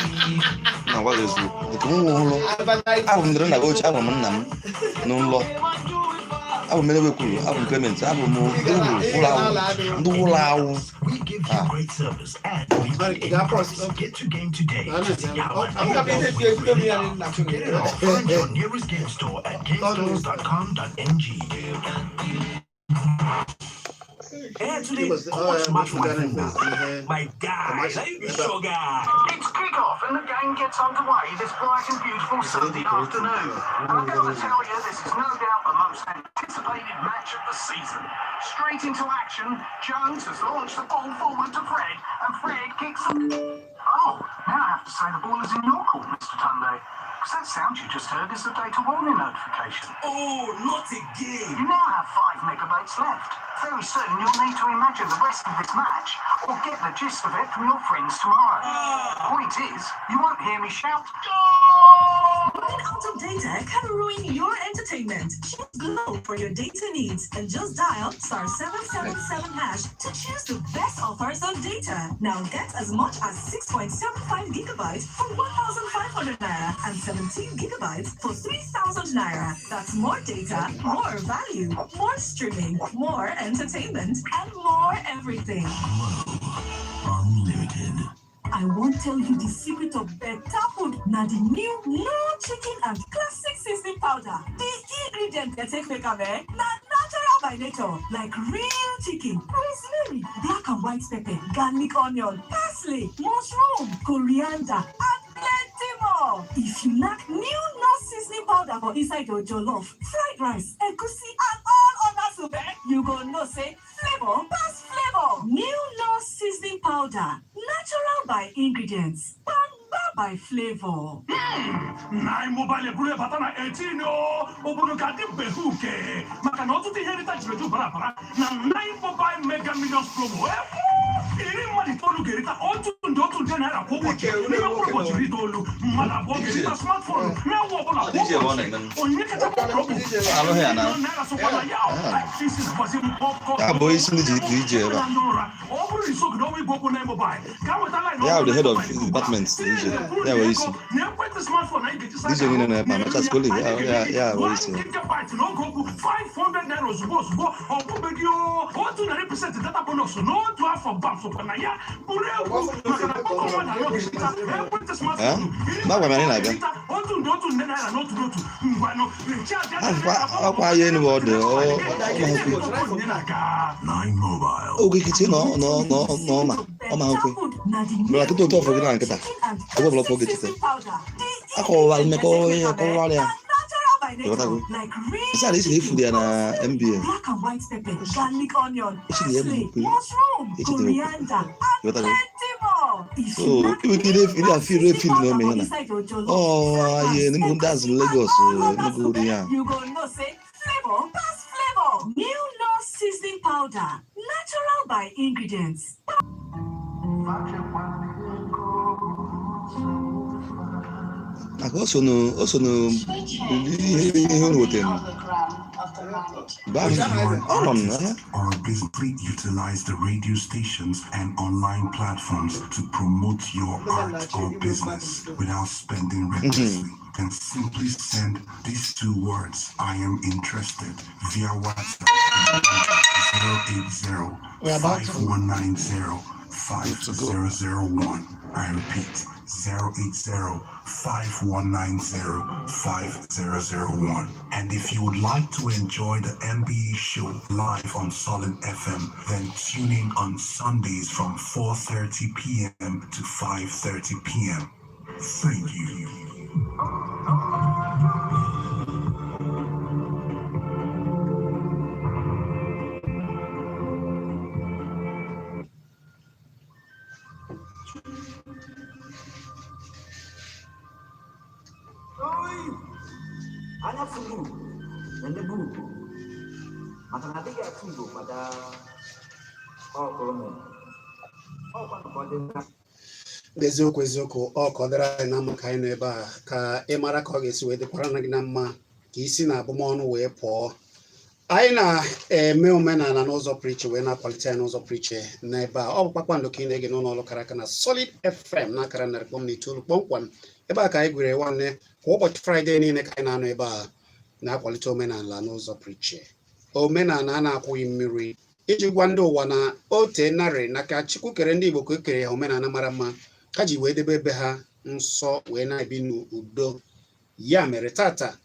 Na gwa gị eziokwu. Nke m nwe ụlọ. Hepatitis. Abụ m ndịrị na oche, abụ m nna m n'ụlọ. Abụ m Enewe kwuru, abụ m Clement, abụ m ndị ụlọ awụ, ndị ụlọ awụ. We give you great service and we beat any price. Get to game today to see how unbeatable we really are. To get it all, find your nearest game store at gamestores.com.ng. Because, Watch my ihe. My guy, lady sugar. It's kick-off and the game gets underway this bright and beautiful Sunday afternoon. And I've got to tell you, this is no doubt the most anticipated match of the season. Straight into action, Jones has launched the ball forward to Fred, and Fred kicks... Oh, now I have to say the ball is in your court, Mr. Tunde. Because that sound you just heard is the data warning notification. Oh, not again. You now have 5 megabytes left. Very soon you'll need to imagine the rest of this match or get the gist of it from your friends tomorrow. Point is, you won't hear me shout, "Goal!" Running out of data can ruin your entertainment. Choose Glow for your data needs and just dial *777# to choose the best offers on data. Now get as much as 6.75 gigabytes for 1,500 naira and 17 gigabytes for 3,000 naira. That's more data, more value, more streaming, more entertainment, and more everything. Unlimited. I won't tell you the secret of better food. Now the new no chicken and classic seasoning powder. The ingredient they take make am eh? Na natural by nature, like real chicken, rosemary, black and white pepper, garlic onion, parsley, mushroom, coriander, and plenty more. If you knack new no seasoning powder for inside your jollof, fried rice, egusi, and all other soup, eh, you go know say flavor pass flavor. New no seasoning powder, natural by ingredients, bamba by flavor. 9Mobile eburu bata na 18 o obodo ga-adị mbehu uke maka na ọtụtụ ihe nrita jiri eju bara bara na 9Mobile Mega Millions promo efu 19 ga-erita 1 nde 1 nde naira kwa ụbọchị n'ime mkpụrụ ụbọchị 90. Mmadụ 2 ga-erita smartphone n'awa ọbụla kwa DJ bụ ọ ụbọchị. Na-eme. Onye kacha kpọrọ bụ Alụghị ya na. naira sokwa na ya. This bụzi mkpọkọ Ya bụ isi ndị ji ije ebe a. Ọ bụrụ na isogide ọnwa igwe okwu 9Mobile ka nweta line. Ya bụ the head of department DJ. Ya bụ isi. Na ekwentị smartphone anyị ga-eji DJ niile nọ ebe a, Machas Koli, ya bụ isi. Gigabyte n'oge okwu 500 naira ozugbo ozugbo. Ọ bụbeghị o 100% data bonus n'otu afọ bam sokwa na ya bụrụ egwu maka na mkpọkọ mmadụ 4 ga-erita ekwentị smartphone. Eh? Ma gwa m anyị na-abịa. 1 nde 1 nde naira n'otu n'otu. Ngwanụ, recharge. Akwa ya enu ọ dị ọ ma nkwe. 9Mobile. Oge kịtị nọ nọ nọ nọ ma ọ ma nkwe. Mgbe nkịta otu ọfọ gị na nkịta, ebe ọbụla ọfọ gị chete. Akọwara mmekọ ihe akọwara ya. Ịghọtago? Isi ala isi na ifuru ya na MBA. Black and white pepper, garlic onion, Echi na ya parsley, bụ mushroom, Echi dị coriander, and Ịghọtago? plenty more. If So, you knack iwe ike ire afọ ire fil na ome ihe na. inside your jollof, Ọ ihe nnukwu ndị azụ Lagos nnukwu ụdị ya. you go know say flavor pass flavor. New No seasoning powder, natural by ingredients. Maka o so nụ ihe unu wetara mgbe ahụ ọ nọ m na Or a business, utilize the radio stations and online platforms to promote your art or business without spending recklessly. Then simply send these two words, "I am interested," via WhatsApp 080 We're about to 5190 5001. I repeat, 080 5190 5001. And if you would like to enjoy the NBA show live on Solid FM, then tune in on Sundays from 4:30 p.m. to 5:30 p.m. Thank you. Anya furu na-enebe ugo maka na adịghị atụ ugo kwada ọkụrụ mere ọkwa ka ọ dị na. Eziokwu eziokwu, ọ ka ọ dịrị anyị na mma ka anyị nọ ebe a ka ị mara ka ọ ga-esi wee dịkwara gị na mma ka isi na abụmọnụ wee pụọ. Anyị na-eme omenala n'ụzọ pụrụ iche wee na-akwalite ya n'ụzọ pụrụ iche n'ebe a. Ọ bụ Kpakpando ka ị na-ege n'ụlọ ọrụ kara aka na Solid FM n'akara 100.9 kpọmkwem. Ebe a ka anyị gwere nwanne kwa ụbọchị Fraịde niile ka anyị na-anọ ebe a na-akwalite omenala n'ụzọ pụrụ iche, omenala a na-akwụghị mmiri, iji gwa ndị ụwa na ote narị na ka Chukwu kere ndị Igbo ka e kere ha omenala mara mma ha ji wee debe ebe ha nsọ wee na-ebi n'udo. Ya mere tata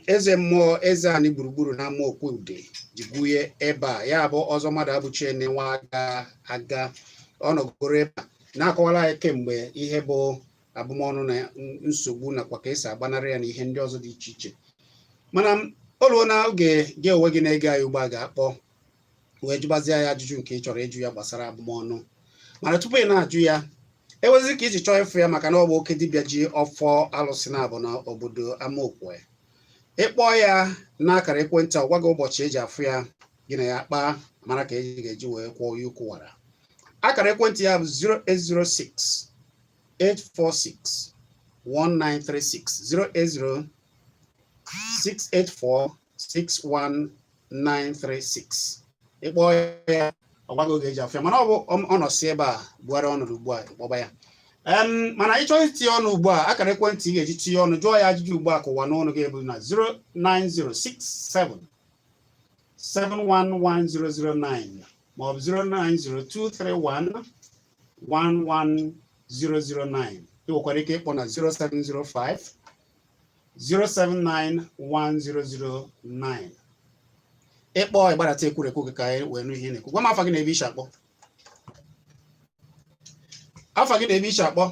eze mmụọ eze anyị gburugburu na ama Okwude ji gwunye ebe a, ya bụ ọzọ mmadụ abụchie nwa aga aga ọ nọgoro ebe a na-akọwara anyị kemgbe ihe bụ abụmọnụ na nsogbu nakwa ka esi agbanarị ya na ihe ndị ọzọ dị iche iche. Mana o ruo na oge gị onwe gị na-ege anyị ugbu a ga-akpọ wee jụbazie ya ajụjụ nke ị chọrọ ịjụ ya gbasara abụmọnụ. Mana tupu ị na-ajụ ya, ewezi ka iji chọọ ịfụ ya maka na ọ bụ oke dibịa ji ọfọ alụsị na abụ na obodo Amaokwe. Ịkpọọ ya n'akara ekwentị a, ọ gwa gị ụbọchị eji afụ ya. Gị na ya kpaa, mara ka eji ga-eji wee kwụọ onye ụkwụwara. Akara ekwentị ya bụ 0806 846 1936, 080 684 61936. Ịkpọ ya, ọ gwaghị oge eji afụ ya, mana ọ bụ ọ nọsi ebe a bugharịa ọnọdụ ugbu a, ịkpọba ya. Mana ịchọọ itinye ọnụ ugbu a, akara ekwentị ị ga-eji tinye ọnụ, jụọ ya ajụjụ ugbu a ka ụwa n'ọnụ gị bụ na 09067 711009 maọbụ 0902311 11009. Ị nwekwara ike ịkpọ na 0705 079 1009. Ịkpọ, ịgbadata ekwurekwu gị ka anyị wee nụ ihe ị na-ekwu. Gwa m afa gị na ebe ishi akpọ. Afa gị na ebe ishi akpọ.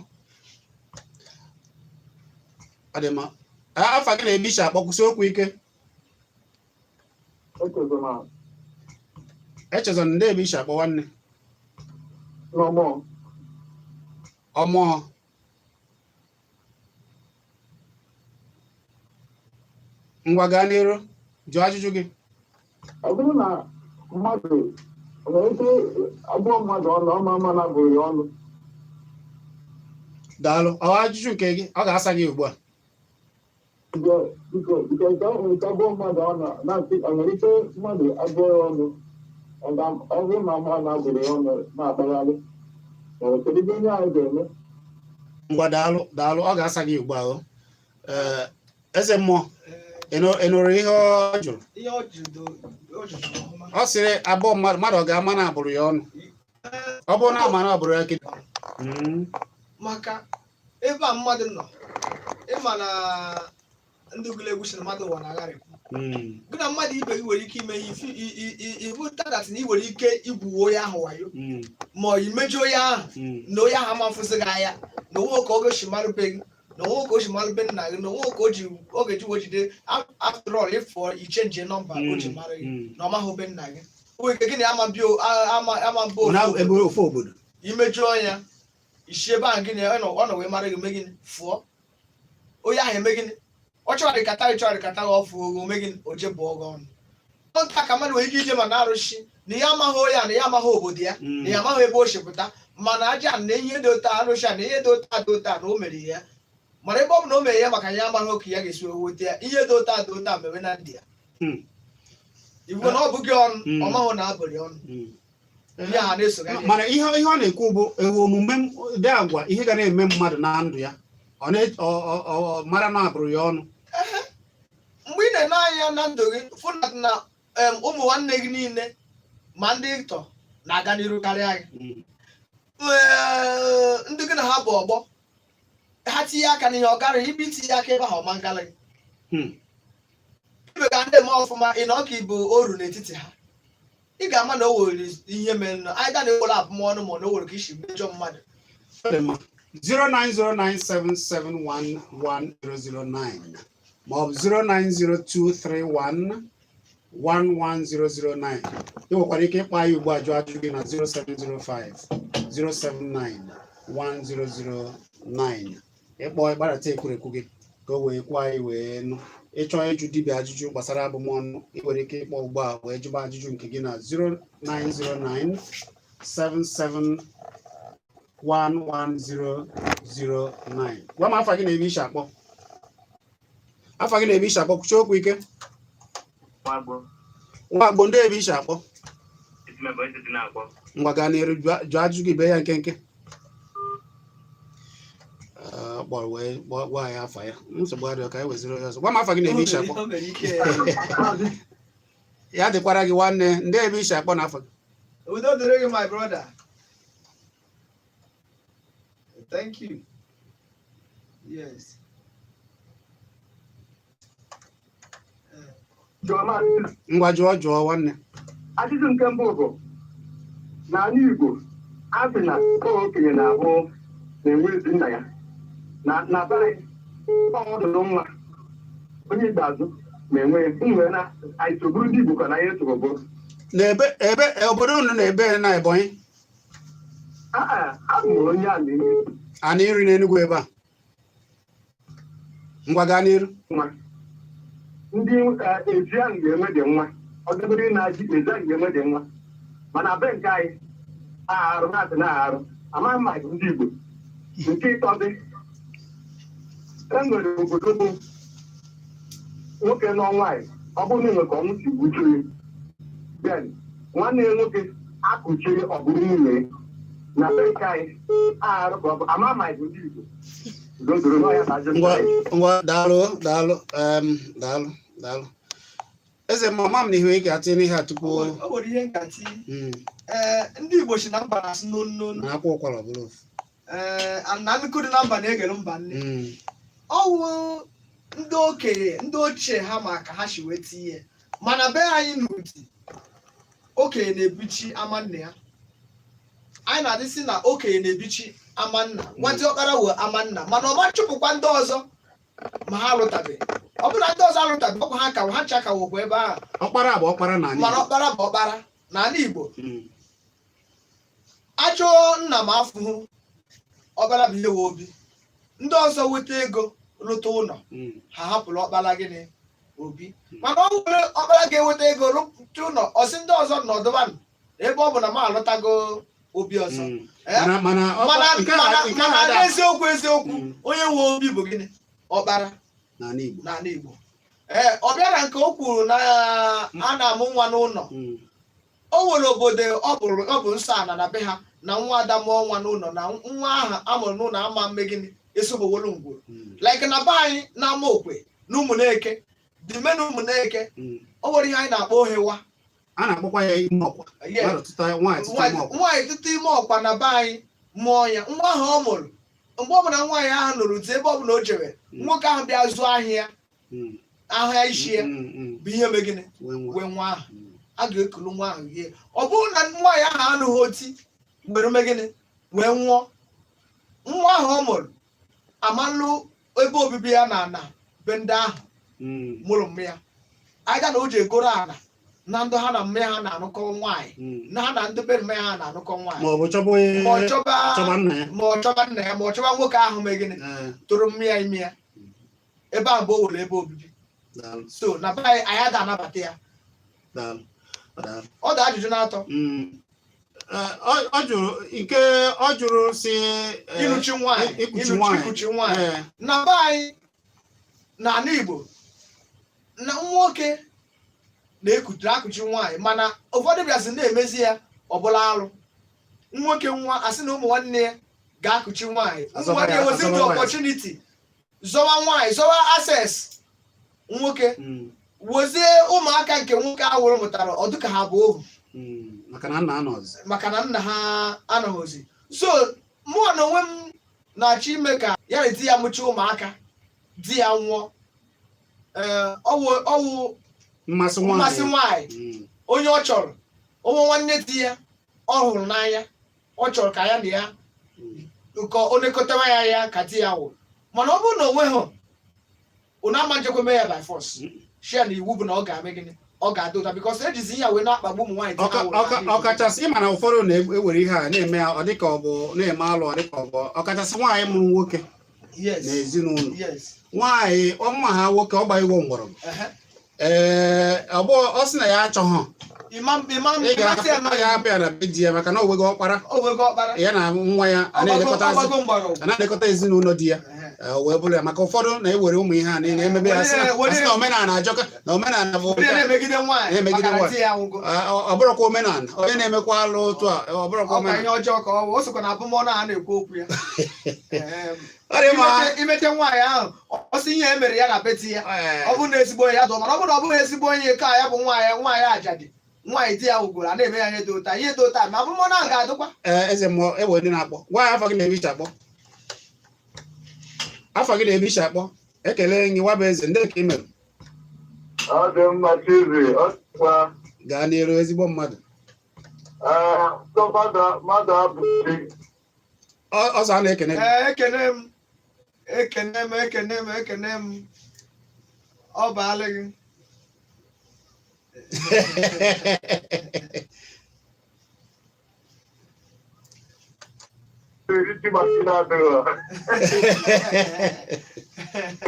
Ọ dị mma. Afa gị na ebe ishi akpọ. Kwụsị okwu ike. Echezona, ndị ebe ishi akpọ, nwanne? N'ọmọ. Ọmụọ. Ngwa, gaa n'iru, jụọ ajụjụ gị. Ọ bụrụ na mmadụ nwere ike abụọ mmadụ ọnụ ọma ama na abụghị ya ọnụ. Daalụ. Ọ ajụjụ nke gị, ọ ga-asa gị ugbu a. Biko, biko, nke ahụ nke abụọ mmadụ ọnụ na-asị ọ nwere ike mmadụ abụọ ya ọnụ, ọ bụrụ na mmadụ na-abụghị ya ọnụ na-akpagharị, ma ọ kedu ihe onye ahụ ga-eme? Ngwa, daalụ, daalụ. Ọ ga-asa gị ugbu a. O ee, eze mmụọ, ị nụrụ ihe ọ jụrụ? Ihe ọ jụrụ ọ jụrụ ọfụma. Ọ sịrị abụọ mmadụ, mmadụ ọ ga-ama na abụrụ ya ọnụ? Ọ bụrụ na ama na abụrụ ya, kedu? Maka ebe a mmadụ nọ, ịma na ndị gụrụ egwu si na mmadụ ụwa na-agharịpụ. Gị na mmadụ ibe gị nwere ike ime ihe ifi ibu tadat na ị nwere ike igwuwe onye ahụ wayo ma ọ imejọ onye ahụ na onye ahụ ama mfụsị gị anya na onwe ka ọ ga-esi malụ be gị, na onwe ka o si malụ be nna gị, na onwe ka o ji ọ ga-eji wee jide. After all, ịfọ ichange number o ji mara gị na ọ maghị be nna gị. O nwere ike gị na ya ama bi ama ama mba Ọ na ofu ebe ofu obodo. Imejọ ya, isi ebe ahụ gị na ọ nọ ọ nọ wee mara gị, mee gịnị? Fụọ onye ahụ, eme gịnị? Ọ chọrọ dịkata, ị chọrọ dịkata gị, ọ fụọ oge, ome gịnị? O je bụọ gị ọnụ. Ọ nta ka mmadụ nwere ike ije ma na arụsị na ya amaghị onye a, na ya amaghị obodo ya, na ya amaghị ebe o si pụta, mana aja na ihe dị otu arụsị a na ihe dị otu a dị otu a na o mere ya. Mana ebe ọ bụ na o mere ya, maka ya amaghị oke ya ga-esi wee weta ya, ihe dị otu a dị otu a mere na ndị ya. Igbo na ọ bụghị ọnụ. Ọ maghị na abụrị ọnụ. Ihe ha na-esogharị. Mana ihe ọ na-ekwu bụ ewu omume dị agwa, ihe ga na-eme mmadụ na ndụ ya, ọ na ọ mara na abụrụ ya ọnụ. Mgbe ị na-ene anya na ndụ gị, fụ na ụmụ nwanne gị niile ma ndị tọ na-aga n'iru karịa gị. Ee, ndị gị na ha bụ ọgbọ, ha tinye aka n'ihe ọ gara ibe itinye aka ebe ahụ, ọma ngala gị. Ibe ga ndị eme ọfụma, ị na ọka ịbụ oru n'etiti ha, ị ga-ama na o nwere ihe mere na anyị ga na-ewere abụmọnụ, ma na o nwere ka isi mejọ mmadụ. Ọ dị mma. 09097711009 maọbụ 09023111009. Ị nwekwara ike ịkpọ anyị ugbu a jụọ ajụjụ gị na 0705 079 1009. Ịkpọ, ịgbarata ekwurekwu gị ka o wee kwuo anyị wee nụ. Ịchọọ ịjụ dibịa ajụjụ gbasara abụmọnụ, ị nwere ike ịkpọ ugbu a wee jụba ajụjụ nke gị na 0909 77 11009. Gwa m afa gị na ebe ishi akpọ. Afa gị na ebe ishi akpọ. Kwuchie okwu ike. Nwagbo, ndị ebe ishi akpọ? Ngwa, gaa n'iru, jụọ jụọ ajụjụ gị, bee ya nkenke. Ee, ọ kpọrọ wee gwa anyị afa ya. Nsogbu adịghị, ka anyị weziri onye ọzọ. Gwa m afa gị na ebe ishi akpọ. O mere ike. Ya dịkwara gị, nwanne. Ndị ebe ishi akpọ na afa gị? Udo dịrị gị, my brother. Thank you. Yes. Ngwa, jụọ, jụọ, nwanne. Ajụjụ nke mbụ bụ n'ala Igbo, a sị na okenye na-abụ na-enwe ezi nna ya na be anyị, ọdụrụ nwa onye ikpeazụ ma enwe nwere na anyị sogburu ndị Igbo ka na anyị esoro bụrụ. Na ebe ebe obodo unu na ebe na Ebonyi? Aa, abụ m onye ala Igbo. A na iri n'Enugu ebe a. Ngwa, gaa n'iru. Nwa ndị ezi ahụ ga-enwe dị nwa. Ọ dịgoro na-ajị ezi anyị ga-enwe dị nwa, mana be nke anyị arụ na-asị na arụ amaghị m maka ndị Igbo. Nke ịtọ dị, e nwere obodo bụ nwoke nọ nwaanyị, ọ bụrụ na enwe ka ọnwụ si gbuchie, then nwanne ya nwoke akụchie, ọ bụrụ nwunye ya. Na be nke anyị arụ ka ọ bụ ama ma bụ ndị Igbo dodoro n'ọhịa bụ ajọ. Ngwa ngwa, daalụ, daalụ, daalụ, daalụ. Eze, ma ama m na ihe ị ga-atinye n'ihe a tupu O nwere ihe nkati. Ee, ndị Igbo si na mba na-asụ n'onu n'onu. Na akwa ụkwara ọ bụrụ ofu. Ee, na nnukwu dị na mba na-egere mba nne. Ọwụ ndị okenye, ndị ochie, ha ma ka ha si wee tinye, mana be anyị n'ụdị okenye na-ebichi ama nna ya. Anyị na-adịsị na okenye na-ebichi ama nna, nwata ọkpara wee ama nna, mana ọ ma chụpụkwa ndị ọzọ ma ha alụtabeghị. Ọ bụrụ na ndị ọzọ alụtabeghị, ọkwa ha ka ha ncha ka wekwa ebe ahụ. Ọkpara bụ ọkpara na Mana ọkpara bụ ọkpara n'ala Igbo. Ajọ nna m afụhụ, ọkpara bụ ihe we obi. Ndị ọzọ weta ego lụta ụlọ, ha hapụrụ ọkpara gịnị obi. Mana ọ nwere ọkpara ga-eweta ego lụta ụlọ, ọsị ndị ọzọ nọdụbanụ ebe ọ bụ na m alụtago obi ọzọ. Eh? Mana mana Mana nke a mana nke a mana ada n'eziokwu eziokwu, onye nwe obi bụ gịnị? Ọkpara. N'ala Igbo. N'ala Igbo. Ee, ọ bịara nke o kwuru na a na-amụ nwa n'ụlọ. O nwere obodo ọ bụ nsọ ana na be ha na nwa ada mụọ nwa n'ụlọ, na nwa ahụ a mụrụ n'ụlọ ama mme gịnị esogbowolu ngwuru. Like na be anyị na ama okwe na ụmụneke dị me na ụmụneke, o nwere ihe anyị na-akpọ ohewa. A na-akpọkwa ya ime ọkwa. Yeah. Mmadụ tụta nwaanyị tụta ime ọkwa. Nwaanyị tụta ime ọkwa na be anyị, mụọ ya, nwa ahụ ọ mụrụ, mgbe ọbụla nwaanyị ahụ nụrụ di, ebe ọbụla o jere, nwoke ahụ bịa zụọ ahịa ya, ahịa isi ya bụ ihe mee gịnị? Wee nwa. Wee nwa ahụ a ga-ekulu nwa ahụ rie. Ọ bụrụ na nwaanyị ahụ anụghị oti were mee gịnị wee nwụọ, nwa ahụ ọ mụrụ amalụ ebe obibi ya na ana be ndị ahụ mụrụ mmụ ya aga na o ji egoro ana na ndị ha na mmụ ha na-anụkọ nwaanyị, na ha na ndị be mmụ ha na-anụkọ nwaanyị. Ma ọ bụ chọba onye Ma ọ chọba chọba nna ya. Ma ọ chọba nna ya, ma ọ chọba nwoke ahụ mee gịnị tụrụ mmụ ya ime ya, ebe ahụ bụ o were ebe obibi. Daalụ. So na be anyị, anyị ada anabata ya. Daalụ, daalụ. Ọ dị ajụjụ na-atọ. Ọ jụrụ nke ọ jụrụ si Ịlụchi nwaanyị. Ikuchi Ịlụchi nwaanyị. Ikuchi nwaanyị na be anyị n'ala Igbo, na nwoke na-ekuchi akụchi nwaanyị, mana ụfọdụ bịazi na-emezi ya ọbụla alụ nwoke nwa, asị na ụmụ nwanne ya ga-akụchi nwaanyị. Ụmụ Azọba nwanne ya, ya wezi azọba the nwaanyị. opportunity zọwa nwaanyị, zọwa access nwoke, wozie ụmụaka nke nwoke ahụ mụtara ọdụ ka ha bụ ohu. Maka na nna anọzi. Maka na nna ha anọghịzi. So mụọ na onwe m na-achọ ime ka ya na di ya mụchaa ụmụaka, di ya nwụọ, ee, ọwụ mmasị nwaanyị. Mmasị nwaanyị, onye ọ chọrọ, onwe nwanne di ya ọ hụrụ n'anya, ọ chọrọ ka ya na ya ka o nekọtawa ya ya ka di ya nwụrụ. Mana ọ bụrụ na onwe ha unu ama njekwa mee ya by force, share na iwu bụ na ọ ga-eme gịnị, ọ ga-adị ụta, because ejizi ihe a wee na-akpagbu ụmụ nwaanyị di ha nwụrụ n'ala Igbo. Ọkachasị ịma na ụfọdụ na-ewere ihe a na-eme ya, ọ dịka ọ bụ na-eme alụ, ọ dịka ọ bụ ọkachasị nwaanyị mụrụ nwoke na ezinụlọ. Nwaanyị ọmụma ha nwoke, ọ gba iwo mgbọrọgwụ. Ee, ọ sị na ya achọghọ Imam ị ga-ahapụ ya na be di ya, maka na o nwego ọkpara. O nwego ọkpara. Ya na nwa ya a Ọgbago mgbọrọgwụ. a na-elekọta ezinụlọ di ya. Wee bụrụ ya maka ụfọdụ na-ewere ụmụ ihe a niile emebe ya, asị na omenala ajọka, na omenala bụ Were na-emegide nwaanyị na-emegide maka na nwaanyị. di ya anwụgo. Ọ bụrụkwa omenala onye na-emekwa alụ otu a, ọ bụrụkwa Ọkwa ihe omenala. ọjọọ ka ọ bụ, o sokwa na abụmọnụ a na-ekwu okwu ya. Ọ dị mma. Imete nwaanyị ahụ, ọ sị ihe e mere ya na be di ya, ọ bụrụ na ezigbo onye ya dụọ, mana ọ bụrụ na ọ bụghị ezigbo onye, ka ya bụ nwaanyị nwaanyị ajadi, nwaanyị di ya wugoro, a na-eme ya ihe dị ụta, ihe dị ụta, ma abụmọnụ ahụ ga-adịkwa. Ee, eze mmụọ, ewe ndị na-akpọ, gwa ya afọ gị na ebe iche akpọ, afọ gị na ebe iche akpọ. Ekele gị, nwa bụ eze ndị ka ị mere. Ọ dị mma, Chizi, ọ dịkwa. Gaa n'iru, ezigbo mmadụ. Ee, mmadụ abụghị Ọzọ a na-ekene gị. Ee, ekene m, ekene m, ekene m, ekene m, ọ baala gị. Iti maka na-adịghị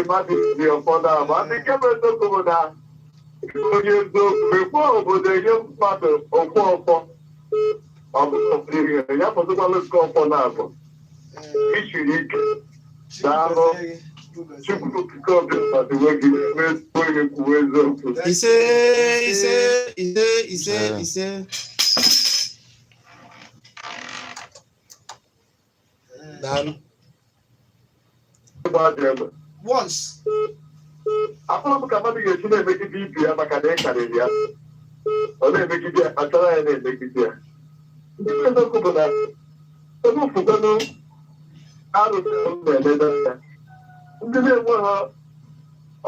mmadụ dị ụfọdụ ama ndị nke bụ eziokwu bụ na Onye eziokwu ekwe obodo enye mmadụ okwu ọfọ, ọ bụrụ ihe ya fọdụkwalụ nke ọfọ na-abụ ichiri ike. Daalụ. Chukwu okike ọbịa gbaziwe gị ezigbo ihe, kwuwe eziokwu. Ise, ise, ise, ise, ise. Daalụ. Ịgba dị egbe. Once. Afọrọ m ka mmadụ ga-esi na-emegide ibe ya maka na ị karịrị ya, ọ na-emegide ya, kpachara ya na-emegide ya. Ndị bụ eziokwu bụ na ebe ụfọdụ arụsị na-eleda ya, ndị na-enweghị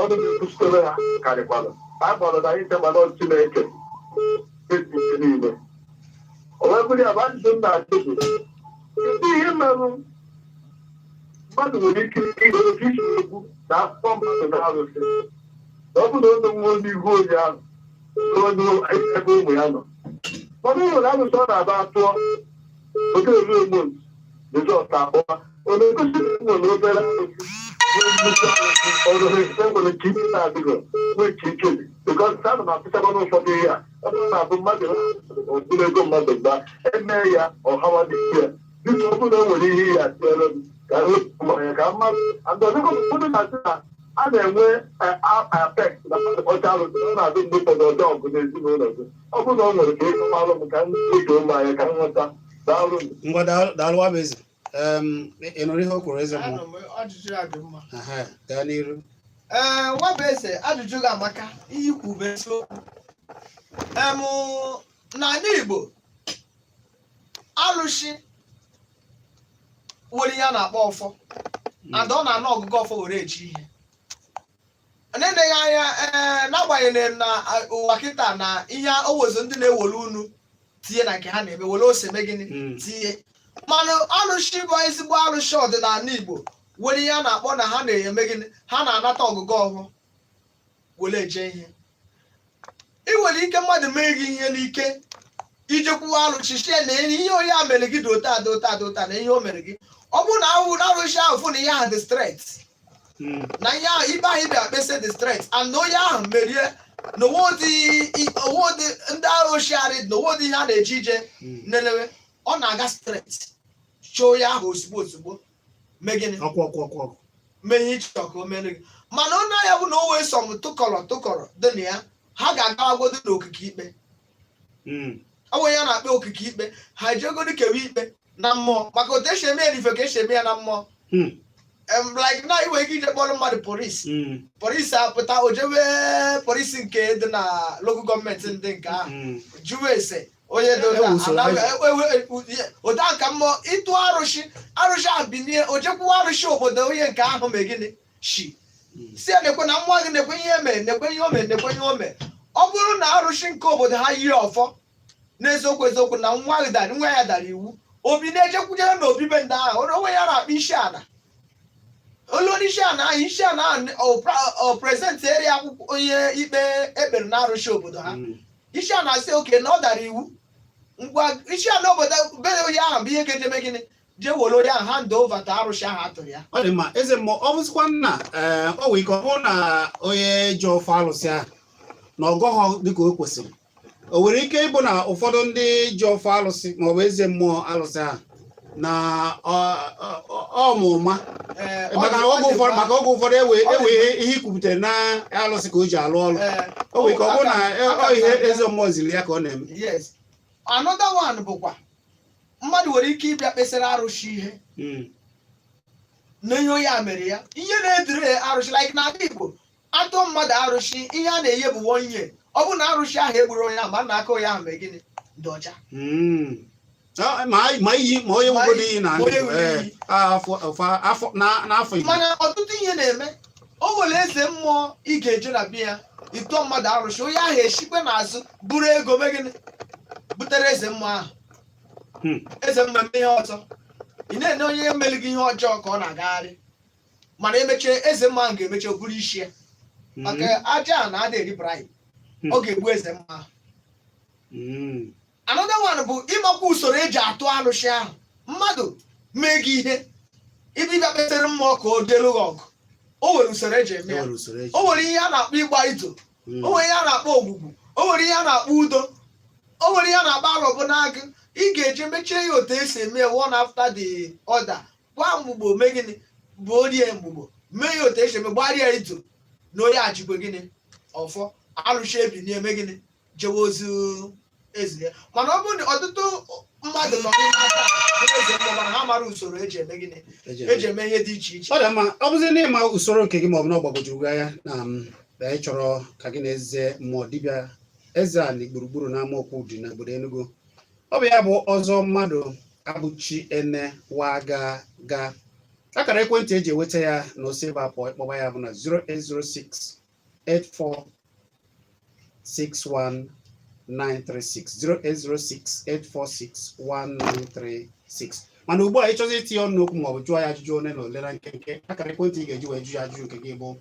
ọnụ na-ekwuchitere ha karịkwara. A gbara na anyị mana Chineke etu niile. O wee bụrụ ya bụ ajụjụ m na-ajụ bụ, kedu ihe merụ mmadụ nwere ike ihe otu isi egwu na akwụkwọ mmadụ na arụsị, na ọ bụ na onye nwe n'ihu onye ahụ na onye ebe ụmụ ya nọ, mana o nwere arụsị ọ na-aba atụọ oge eru emont result abụọ, ọ na-egosi na e nwere obere arụsị nwee nnukwu arụsị ọrụ ha e nwere nke ike na-adịghị nwee nke ike dị, because ana m apụtakwa n'ụfọdụ ihe a, ọ bụrụ na abụ mmadụ ọbụrụ ego mmadụ gba eme ya ọhawa n'isi ya. Biko, ọ bụrụ na o nwere ihe ya tiere m ka mmanya ka mmadụ and ọzọkwa, ụfọdụ na-asị na a na-enwe apek na mmadụ kpọcha arụsị, ọ na-adị mgbe ụfọdụ ọjọọ ọgụ n'ezinụlọ gị. Ọ bụrụ na o nwere ka ịkọwalụ m ka m oge ụmụ anya ka m nweta. Daalụ. Ngwa, daalụ, Nwabeze. Ị nụrụ ihe o kwuru, eze mmụọ? Anụ m, ajụjụ ya dị mma. Aha, gaa n'iru. Ee, Nwabeze, ajụjụ gị amaka. Ihe ikwu bụ eziokwu. N'ala Igbo, alụsị nwere ihe a na-akpọ ọfọ, and ọ na-ana ọgụgụ ọfọ were eji ihe na-eneghị anya. Ee, n'agbanyeghị na ụwa kịta na ihe owezo, ndị na-ewere unu tinye na nke ha na-eme, were ose mee gịnị, tinye. Mana alụsị bụ ezigbo alụsị ọdịnala Igbo nwere ihe a na-akpọ na ha na-eme gịnị, ha na-anata ọgụgụ ọhụụ were eje ihe. Ị nwere ike mmadụ mee gị ihe n'ike, ijekwuwa alụsị sie na ihe onye a mere gị dị otu a, dị otu a, dị otu a, na ihe o mere gị. Ọ bụrụ na ahụ arụsị ahụ fụ na ihe ahụ dị straight, na ihe ahụ ikpe ahụ ịbịa kpesa dị straight, and na onye ahụ merie, na onwe ụdị ndị arụsị arị na onwe ụdị ihe a na-eji ije nelewe, ọ na-aga straight chọọ onye ahụ ozugbo ozugbo, mee gịnị? Ọkụ ọkụ ọkụ ọkụ. Mee ihe ịchọ ka o mere gị. Mana onye ahịa bụ na o wee sọm tụkọrọ tụkọrọ dị na ya, ha ga-agawagodo n'okike ikpe. Ọ bụ ya na-akpọ okike ikpe. Ha ejegodo kewe ikpe na mmụọ, maka otu esi eme ya n'ife ka esi eme ya na mmụọ. Like na ị nwere ike ije kpọrọ mmadụ polisi, polisi apụta, o jewe polisi nke dị na local government ndị nke ahụ, jụwa ese onye dị E wusoro ụta ka mmụọ ịtụ arụsị, arụsị ahụ binie, o jekwuwa arụsị obodo onye nke ahụ mee gịnị, shi si ya nekwe na mmụọ gị, nekwe ihe mee, nekwe ihe o mee, nekwe ihe o mee. Ọ bụrụ na arụsị nke obodo ha yie ọfọ n'eziokwu eziokwu na nwa gị dara, nwa ya dara iwu, obi na-ejekwujere na obibe ndị ahụ onwe ya na-akpọ isi ala, olu onye isi ala ahụ, isi ala ahụ ọ present eri akwụkwọ onye ikpe ekpere na arụsị obodo ha. Isi ala asị oke na ọ dara iwu. Ngwa, isi ala obodo be onye ahụ bụ ihe ga-ejeme gịnị, jee were onye ahụ hand over to arụsị ahụ atụrụ ya. Ọ dị mma, eze mmụọ. Ọ bụzikwa nna, ee, ọ nwere ike ọ bụrụ na onye ji ọfọ alụsị ahụ na ọgọghọ dịka o kwesịrị, o nwere ike ịbụ na ụfọdụ ndị ji ọfọ alụsị maọbụ eze mmụọ alụsị ahụ na ọmụma maka oge ụfọdụ, maka oge ụfọdụ ewe ewe ihe ikwupụtara na alụsị ka o ji alụ ọrụ. O nwere ike ọ bụrụ na ọ ihe eze mmụọ ziri ya ka ọ na-eme. Yes, another one bụkwa mmadụ nwere ike ịbịa kpesara arụsị ihe na ihe onye a mere ya, ihe na-edere arụsị. Like n'ala Igbo, atụ mmadụ arụsị, ihe a na-enye bụ one year. Ọ bụrụ na arụsị ahụ egburu onye ahụ, ma nna aka onye ahụ mee gịnị, dị ọcha. Ma iyi, ma onye nwegoro iyi na Ma onye nwere iyi. Afọ n'afọ Igbo. Mana ọtụtụ ihe na-eme, o nwere eze mmụọ ị ga-eje na biya ịtụọ mmadụ arụsị, onye ahụ eshikwe n'azụ buru ego mee gịnị, butere eze mmụọ ahụ. Eze mmụọ eme ihe ọzọ, ị na-ene onye mere gị ihe ọjọọ ka ọ na-agagharị, mana emechie, eze mmụọ ahụ ga-emechi buru isi ya, maka aja a na-ada eri bribe. Ọ ga-egbu eze mmụọ ahụ. Another one bụ ịmakwa usoro eji atụ arụsị ahụ. Mmadụ mee gị ihe, ibe ịbịa kpesịrị mmụọ ka o delu gị ọgụ, o nwere usoro eji eme E ya. nwere usoro eji. O nwere ihe a na-akpọ ịgba ido. O nwere ihe a na-akpọ ogwugwu, o nwere ihe a na-akpọ udo, o nwere ihe a na-akpọ arọbụ n'agụ. Ị ga-eje mechie ya otu esi eme ya, one after the other, gwa mgbugbo mee gịnị bụ orie mgbugbo, mee ya otu esi eme, gbarịa itu na onye achịkwe gịnị ọfọ arụchi ebi eme gịnị jewe ozu ezie. Mana ọ bụrụ na ọtụtụ mmadụ nọ n'ime aka eze mmụọ, mana ha mara usoro eji eme gịnị, eji eme ihe dị iche iche. Ọ dị mma. Ọ bụzi na ịma usoro nke gị maọbụ na ọ gbagwojuru gị anya na na ị chọrọ ka gị na eze mmụọ dibịa eze a na gburugburu na amaokwu dị n'obodo Enugu, ọ bụ ya bụ ọzọ mmadụ abụchi ene waga ga akara ekwentị eji enweta ya na osi ebe a pụọ ịkpọba ya bụ na 0806 84 61936, 0806 846 1936. Mana ugbu a, ịchọzi itinye ọnụ n'okwu maọbụ jụọ ya ajụjụ ole na ole na nkenke, akara ekwentị ị ga-eji wee jụ ya ajụjụ nke gị bụ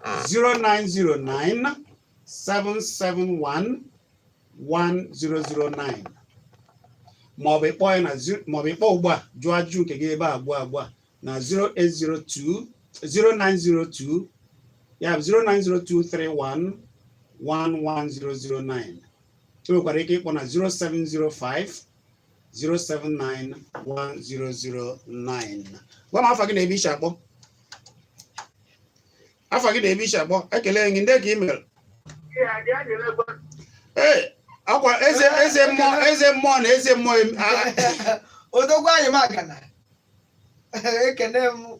0909 771 1009, maọbụ ịkpọ ya na maọbụ ịkpọ ugbu a jụọ ajụjụ nke gị ebe a ugbu a ugbu a na 0802 0902, ya bụ 0902 31 11009. Ị nwekwara ike ịkpọ na 0705 079 1009. Gwa m afa gị na ebe ishi akpọ. Afa gị na ebe ishi akpọ. Ekele gị. Ndị ka email ee akwa eze eze mmụọ, eze mmụọ na eze mmụọ Odogwu anyị magana, ekene m.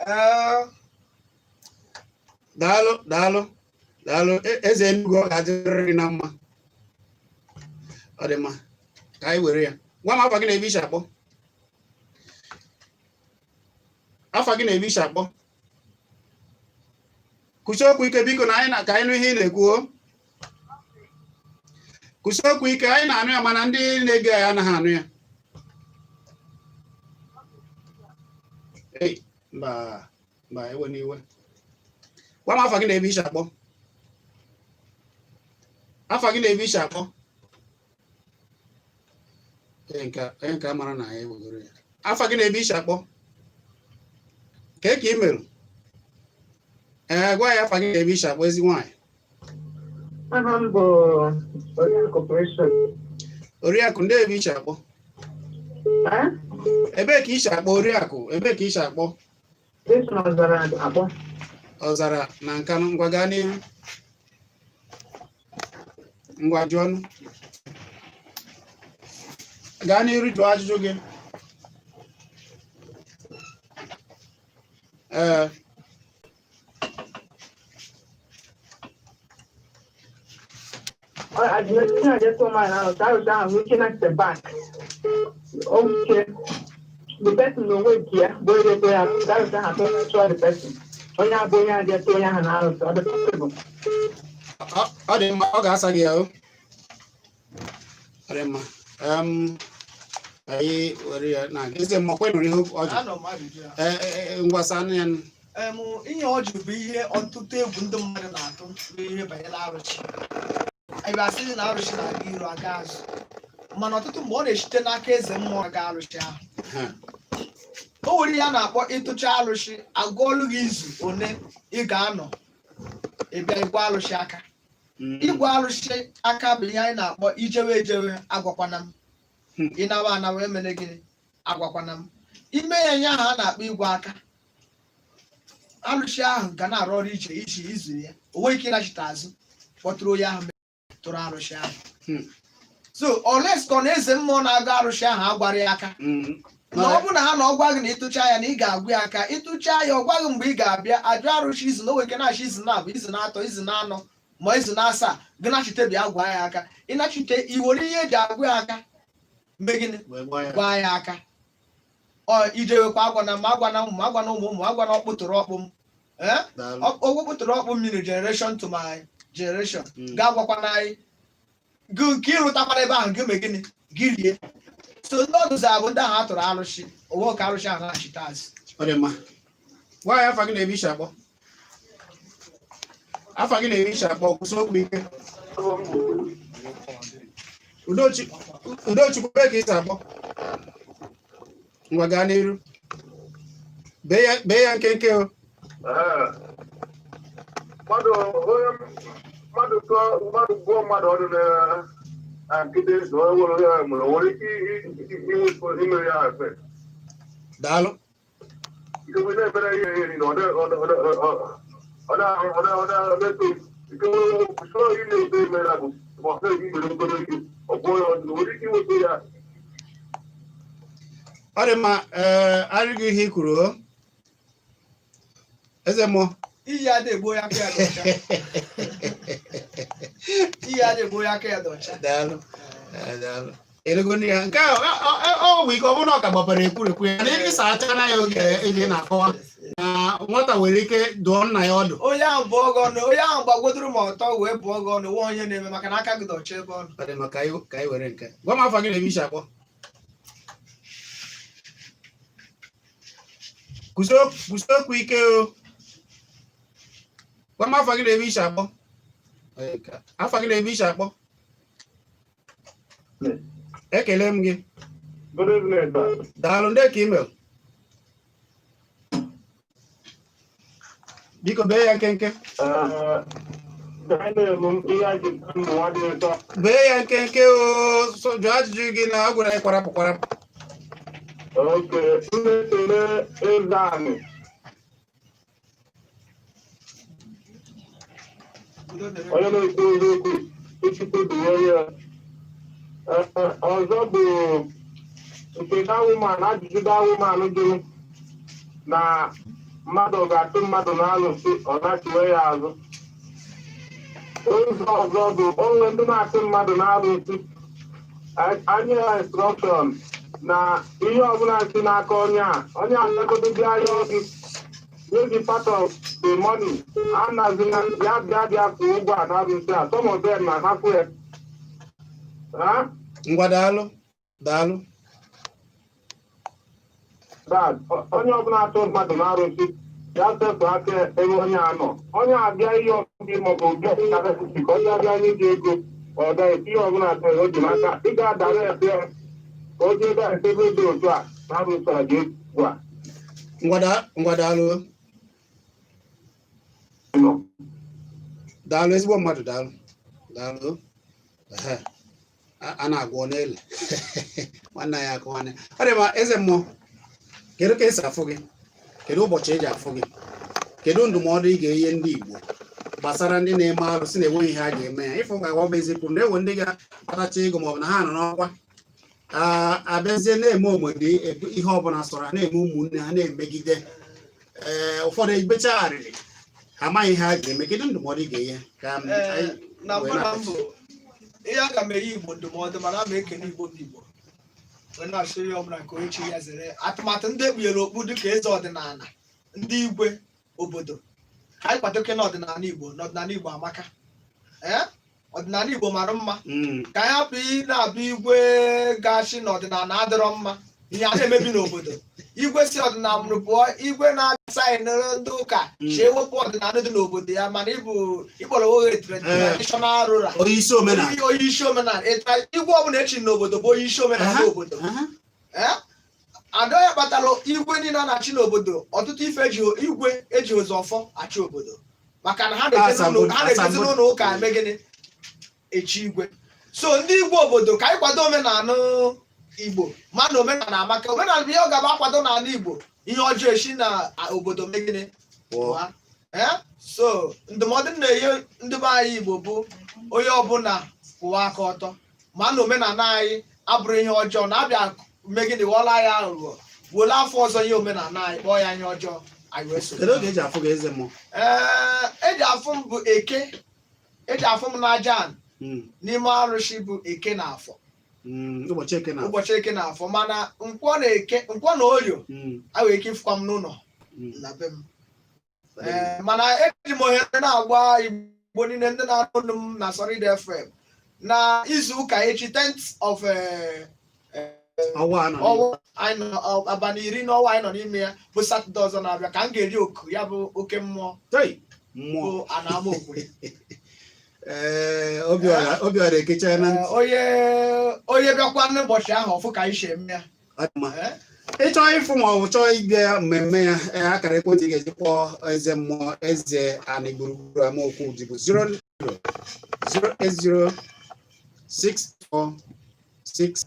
Ee. Daalụ, daalụ, daalụ. Eze Enugu, ọ ga-adịrịrị gị na mma. Ọ dị mma, ka anyị were ya. Gwa m afa gị na ebe ishi akpọ. Afa gị na ebe ishi akpọ. Kwusie okwu ike biko, na anyị na ka anyị nụ ihe ị na-ekwu. O kwusie okwu ike. Anyị na-anụ ya, mana ndị na-ege ya anaghị anụ ya. Ei, mba, mba, ewe n'iwe. Gwa m afa gị na ebe ishi akpọ. Afa gị na ebe ishi akpọ. Onye nke a mara na ya ewegoro ya. Afa gị na ebe ishi akpọ. Ka ị merụ? Ee, gwa ya afa gị na ebe ishi akpọ, ezi nwaanyị. Aha m bụ Oriakụ Precious. Oriakụ, ndị ebe ishi akpọ? Eh? Ebee ka ishi akpọ, Oriakụ? Ebee ka ishi akpọ? Esi na ọzara akpọ. Ọzara na Nkanụ. Ngwa, gaa n'ihu. Ngwa, jụọ ọnụ. Gaa n'iru, jụọ ajụjụ gị. Ee. Administration just told my house, I was down looking at the bank. Okay. The person no way here, boy, they go out, that was down to show the person. Onye abụ onye adịghị atụ onye ahụ na-arụsị, ọ dị possible? Ọ dị mma, ọ ga-asa gị ya o. Ọ dị mma. Anyị were ya na eze mmụọ kwe nụrụ ihe ọ jụrụ. Anọ m ajụjụ ya. Ee, ngwa, saa ya nụ. Ihe ọ jụrụ bụ ihe ọtụtụ egwu ndị mmadụ na-atụ n'ihe banyere arụsị. Ebe asị na arụsị na-aga iru aga azụ, mana ọtụtụ mgbe ọ na-esite n'aka eze mmụọ aga arụsị ahụ. O nwere ihe a na-akpọ ịtụcha arụsị, agụọlụ gị izu one ị ga-anọ ịbịa igwe arụsị aka. Igwe arụsị aka bụ ihe anyị na-akpọ ijewe ejewe agwakwana m, ịnawa anawa emere gịnị agwakwana m. Ime ya ihe ahụ a na-akpọ igwe aka arụsị ahụ ga na-arụ ọrụ iche iche izu ya, o nweghị ike ịnachite azụ kpọtụrụ onye ahụ tụrụ arụsị ahụ. So unless ka ọ na eze mmụọ na-agụ arụsị ahụ agwara ya aka na ọ bụ na ha na ọ gwa gị na ịtụcha ya na ị ga-agwụ ya aka, ịtụcha ya, ọ gwaghị mgbe ị ga-abịa ajụ arụsị izu na o nwere ike na-achị izu na-abụ, izu na-atọ, izu na-anọ, ma izu na-asaa, gị nachite bịa gwa ya aka. Ịnachite, i were ihe eji agwụ ya aka mgbe gịnị gwa ya aka. Ọ ijewekwa agwa na ma agwa na ụmụ, agwa na ụmụ ụmụ, agwa na ọkpụ tụrụ ọkpụ m. Ee, ọgwụ kpụtụrụ ọkpụ mmiri, generation to my generation, ga-agwakwana anyị gị nke ịrụtakwara ebe ahụ gị mee gịnị gị rie. So ndị ọdụzụ bụ ndị ahụ a tụrụ arụsị onwe ka arụsị ahụ na-achịta azụ. Ọ dị mma. Gwa ya afa gị na ebe ishi akpọ. Afa gị na ebe ishi akpọ. Kwụsị okwu ike. Udochukwu, ebe ka isi akpọ? Ngwa, gaa n'iru. Bee ya nkenke o. Mmadụ onye mmadụ tụọ mmadụ gbuo mmadụ ọdụ na na nkịtị na onye nwere ya mere o nwere ike imere ya efe. Daalụ. Nke bụ na-emere ihe ihe na ọ na ọ na ọ na ọ na ọ na ọ na-eto nke usoro ị na-eto emere bụ ma ọ na-eji mere ogologo ọ bụrụ ya ọdụ nwere ike inweta ya. Ọ dị mma. Ee, arịghị ihe i kwuru o. Eze mmụọ. Iyi ada egbu onye aka ya dị ọcha. Iyi ada egbu onye aka ya dị ọcha. Daalụ. Ee, daalụ. Elego ndị ya nke a ọ bụ ike ọ bụrụ na ọ ka gbapara ekwurekwu ya na ịsa acha na ya oge eji na-akọwa na nwata nwere ike dụọ nna ya ọdụ. Onye ahụ bụọ gị ọnụ, onye ahụ gbagwodoro ma ọtọ wee bụọ gị ọnụ, nwa onye na-eme maka na aka gị dị ọcha ebe ọ nọ. Ọ dị mma, ka anyị were nke gwa m afọ gị na ebe isi akpọ. Kwụsị okwu ike o. Gwa m afọ gị na ebe isi akpọ. Afọ gị na ebe isi akpọ. Ekele m gị. Good evening, sir. Daalụ. Ndị ka email, biko bee ya nkenke. Bee ya nkenke o. So, jụọ ajụjụ gị na ọ gwara anyị kwarapụ kwarapụ. Okay, m na-ekele eze anyị. Onye na-ekwu eziokwu, Chukwu duwe ya. Ọzọ bụ nke that woman, ajụjụ that woman jụrụ na mmadụ ga-atụ mmadụ n'alụsị ọ nachiwe ya azụ. Ụzọ ọzọ bụ onwe ndị na-atụ mmadụ n'alụsị anya ya instruction na ihe ọbụla si n'aka onye a onye a legodo bịa ya ọgị nye gị part of the money anazina ya bịa bịa kwụọ ụgwọ a n'arụsị a. Some of them na-ahapụ ya. Ha? Ngwa, daalụ, daalụ. That onye ọbụla atụ mmadụ n'arụsị ya sepụ aka ebe onye a nọ, onye abịa ihe ọbụla maọbụ ụdị ọbụla ka onye abịa nye gị ego, ọ gaghị ihe ọbụla atụ o ji n'aka ị ga-adara ya ya ka o jee ebe ebe dị otu a na arụsị a ga-egwu a. Ngwa, daalụ. Nọ. Daalụ, ezigbo mmadụ, daalụ, daalụ. Ehe. A na-agwọ n'ele nwanne ya akụ nwanne. Ọ dị mma. Eze mmụọ, kedu ka esi afụ gị? Kedu ụbọchị eji afụ gị? Kedu ndụmọdụ ị ga-enye ndị Igbo gbasara ndị na-eme arụ si na enweghị ihe a ga-eme ya? Ịfụ ka ọ bụ eziokwu na ewe ndị ga-akpatacha ego maọbụ na ha nọ n'ọkwa abịazie na-eme omume ihe ọbụla sọrọ ha na-eme ụmụnne ha na-emegide. Ee, ụfọdụ ebecha arịrị, ha amaghị ihe a ga-eme. Kedu ndụmọdụ ị ga-enye ka anyị na mbụ wee na na-apụta? mbụ, ihe aga m enye Igbo ndụmọdụ, mana ama ekene Igbo bụ Igbo wee na-asị ihe ọbụla nke onye chi ya zere. Atụmatụ ndị ekpunyere okpu dịka eze ọdịnala, ndị igwe obodo, ka anyị kwadoke n'ọdịnala Igbo. N'ọdịnala Igbo amaka, ee, ọdịnala Igbo mara mma. Ka anyị hapụ ị na-abụ igwe gachi n'ọdịnala adịrọ mma, ihe a na-emebi n'obodo. Igwe si ọdịnala mụrụ pụọ, igwe na-asa ndị ụka si ewepụ ọdịnala dị n'obodo ya, mana ịbụ ịkpọrọ onwe traditional ruler. Onye isi omenala. Onye isi omenala. Igwe ọbụla echi n'obodo bụ onye isi omenala obodo. Ee, ada ya kpatara igwe niile a na-achị n'obodo, ọtụtụ ife eji igwe eji ụzọ ọfọ achị obodo, maka na ha na-ejezi Asambodo. n'ụlọ ụka eme gịnị? Echi igwe. So ndị igwe obodo, ka anyị kwado omenala Igbo, ma na omenala amaka. Omenala bụ ihe ọ ga-abụ akwado n'ala Igbo, ihe ọjọọ esi na obodo mee gịnị? Pụọ. Ee, so ndụmọdụ m na-enye ndị be anyị Igbo bụ onye ọbụla kwụwa aka ọtọ, ma na omenala anyị abụrụ ihe ọjọọ na-abịa mee gịnị? Ghọọla anyị aghụghọ, were afọ ọzọ nye omenala anyị, kpọọ ya ihe ọjọọ, anyị wee so. Kedu oge eji afụ gị, eze mmụọ? Ee, eji afụ m bụ Eke, eji afụ m n'aja n'ime arụsị bụ Eke na Afọ. Ụbọchị Eke na Ụbọchị Eke na Afọ, mana Nkwọ na Eke, Nkwọ na Orio a nwere ike ịfụkwa m n'ụlọ na be m. Ee, mana eji m ohere na-agwa Igbo niile ndị na-anụ olu m na Solid FM na izu ụka echi, 10th of ọnwa anọ. Ọnwa anyị nọ, abalị 10 n'ọnwa anyị nọ n'ime ya, bụ Satọde ọzọ na-abịa, ka m ga-eri oku ya bụ oke mmụọ. Hey, mmụọ. Bụ Anama Okwe. Ee, Obiọra ekecha na ntị. Onye onye bịakwa n'ụbọchị ahụ, ọfụ ka anyị si eme ya. Ọ dị mma. Ịchọọ ịfụ ma ọ bụ chọọ ịbịa mmemme ya, ee, akara ekwentị ị ga-eji kpọọ eze mmụọ, eze anị gburugburu Amaokwe Udi bụ 0 080 64 6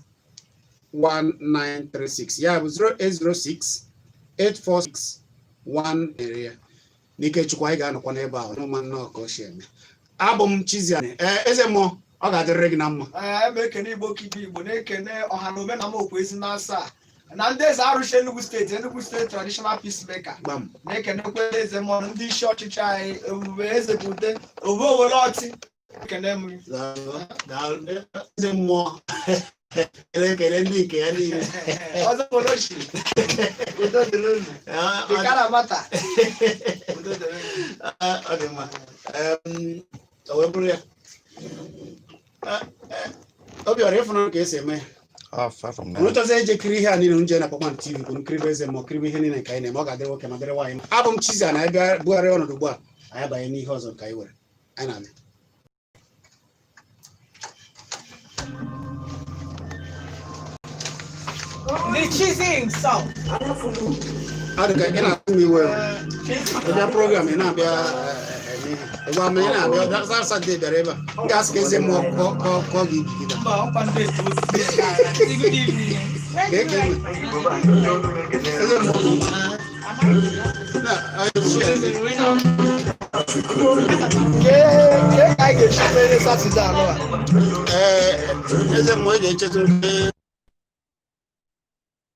1936, ya bụ 0806 846 1 ya. N'ike Chukwu, anyị ga-anọkwa n'ebe ahụ n'ụma nnọọ ka o si eme. Abụ m Chiziani. Ee, eze mmụọ, ọ ga-adịrịrị gị na mma. Ee, eme ekene Igbo kibe Igbo na-ekene ọha na omenala Okwu ezi na asaa na ndị eze arụsị Enugu Steeti, Enugu Steeti traditional peacemaker. Gbam. Na-ekenekwa eze mmụọ, ndị isi ọchịchị anyị, Ebube Eze Bude Obe Owere Ọtị, ekene m. Daalụ, daalụ. Eze mmụọ ekele ndị nke ya niile. Ọzọ Bolochi, udo dịrị unu. Dịkara mata, udo dịrị unu. Ọ dị mma. O wee bụrụ ya. Obiọra, ịfụnanya ka esi eme ya. Ah, far from Unu now. chọzie ije kiri ihe a niile, unu jee na Kpakpando TV kwunu kiribe eze ma kiribe ihe niile nke anyị na-eme. Ọ ga-adịrị nwoke ma dịrị nwaanyị mma. Abụ m Chizzy na abịa bugharịa ọnọdụ ugbu a, anyị abanye n'ihe ọzọ nke anyị were anyị na-abịa. The Chizzy himself. Ọ dị ka ị na-atụ m iwe o. Ị bịa program, ị na-abịa eme ihe ịgwa m, ị na-abịa Saturday bịara ebe a, m ga-asị ka eze mmụọ kọọ gị igigide. Mba, ọkwa ndị etu ozi. Good evening. Ka eke eme. Eze mmụọ. Na, Kee ka anyị ga-esi mee Saturday anọ a? Ee, eze mmụọ, ị ga-echetụ nke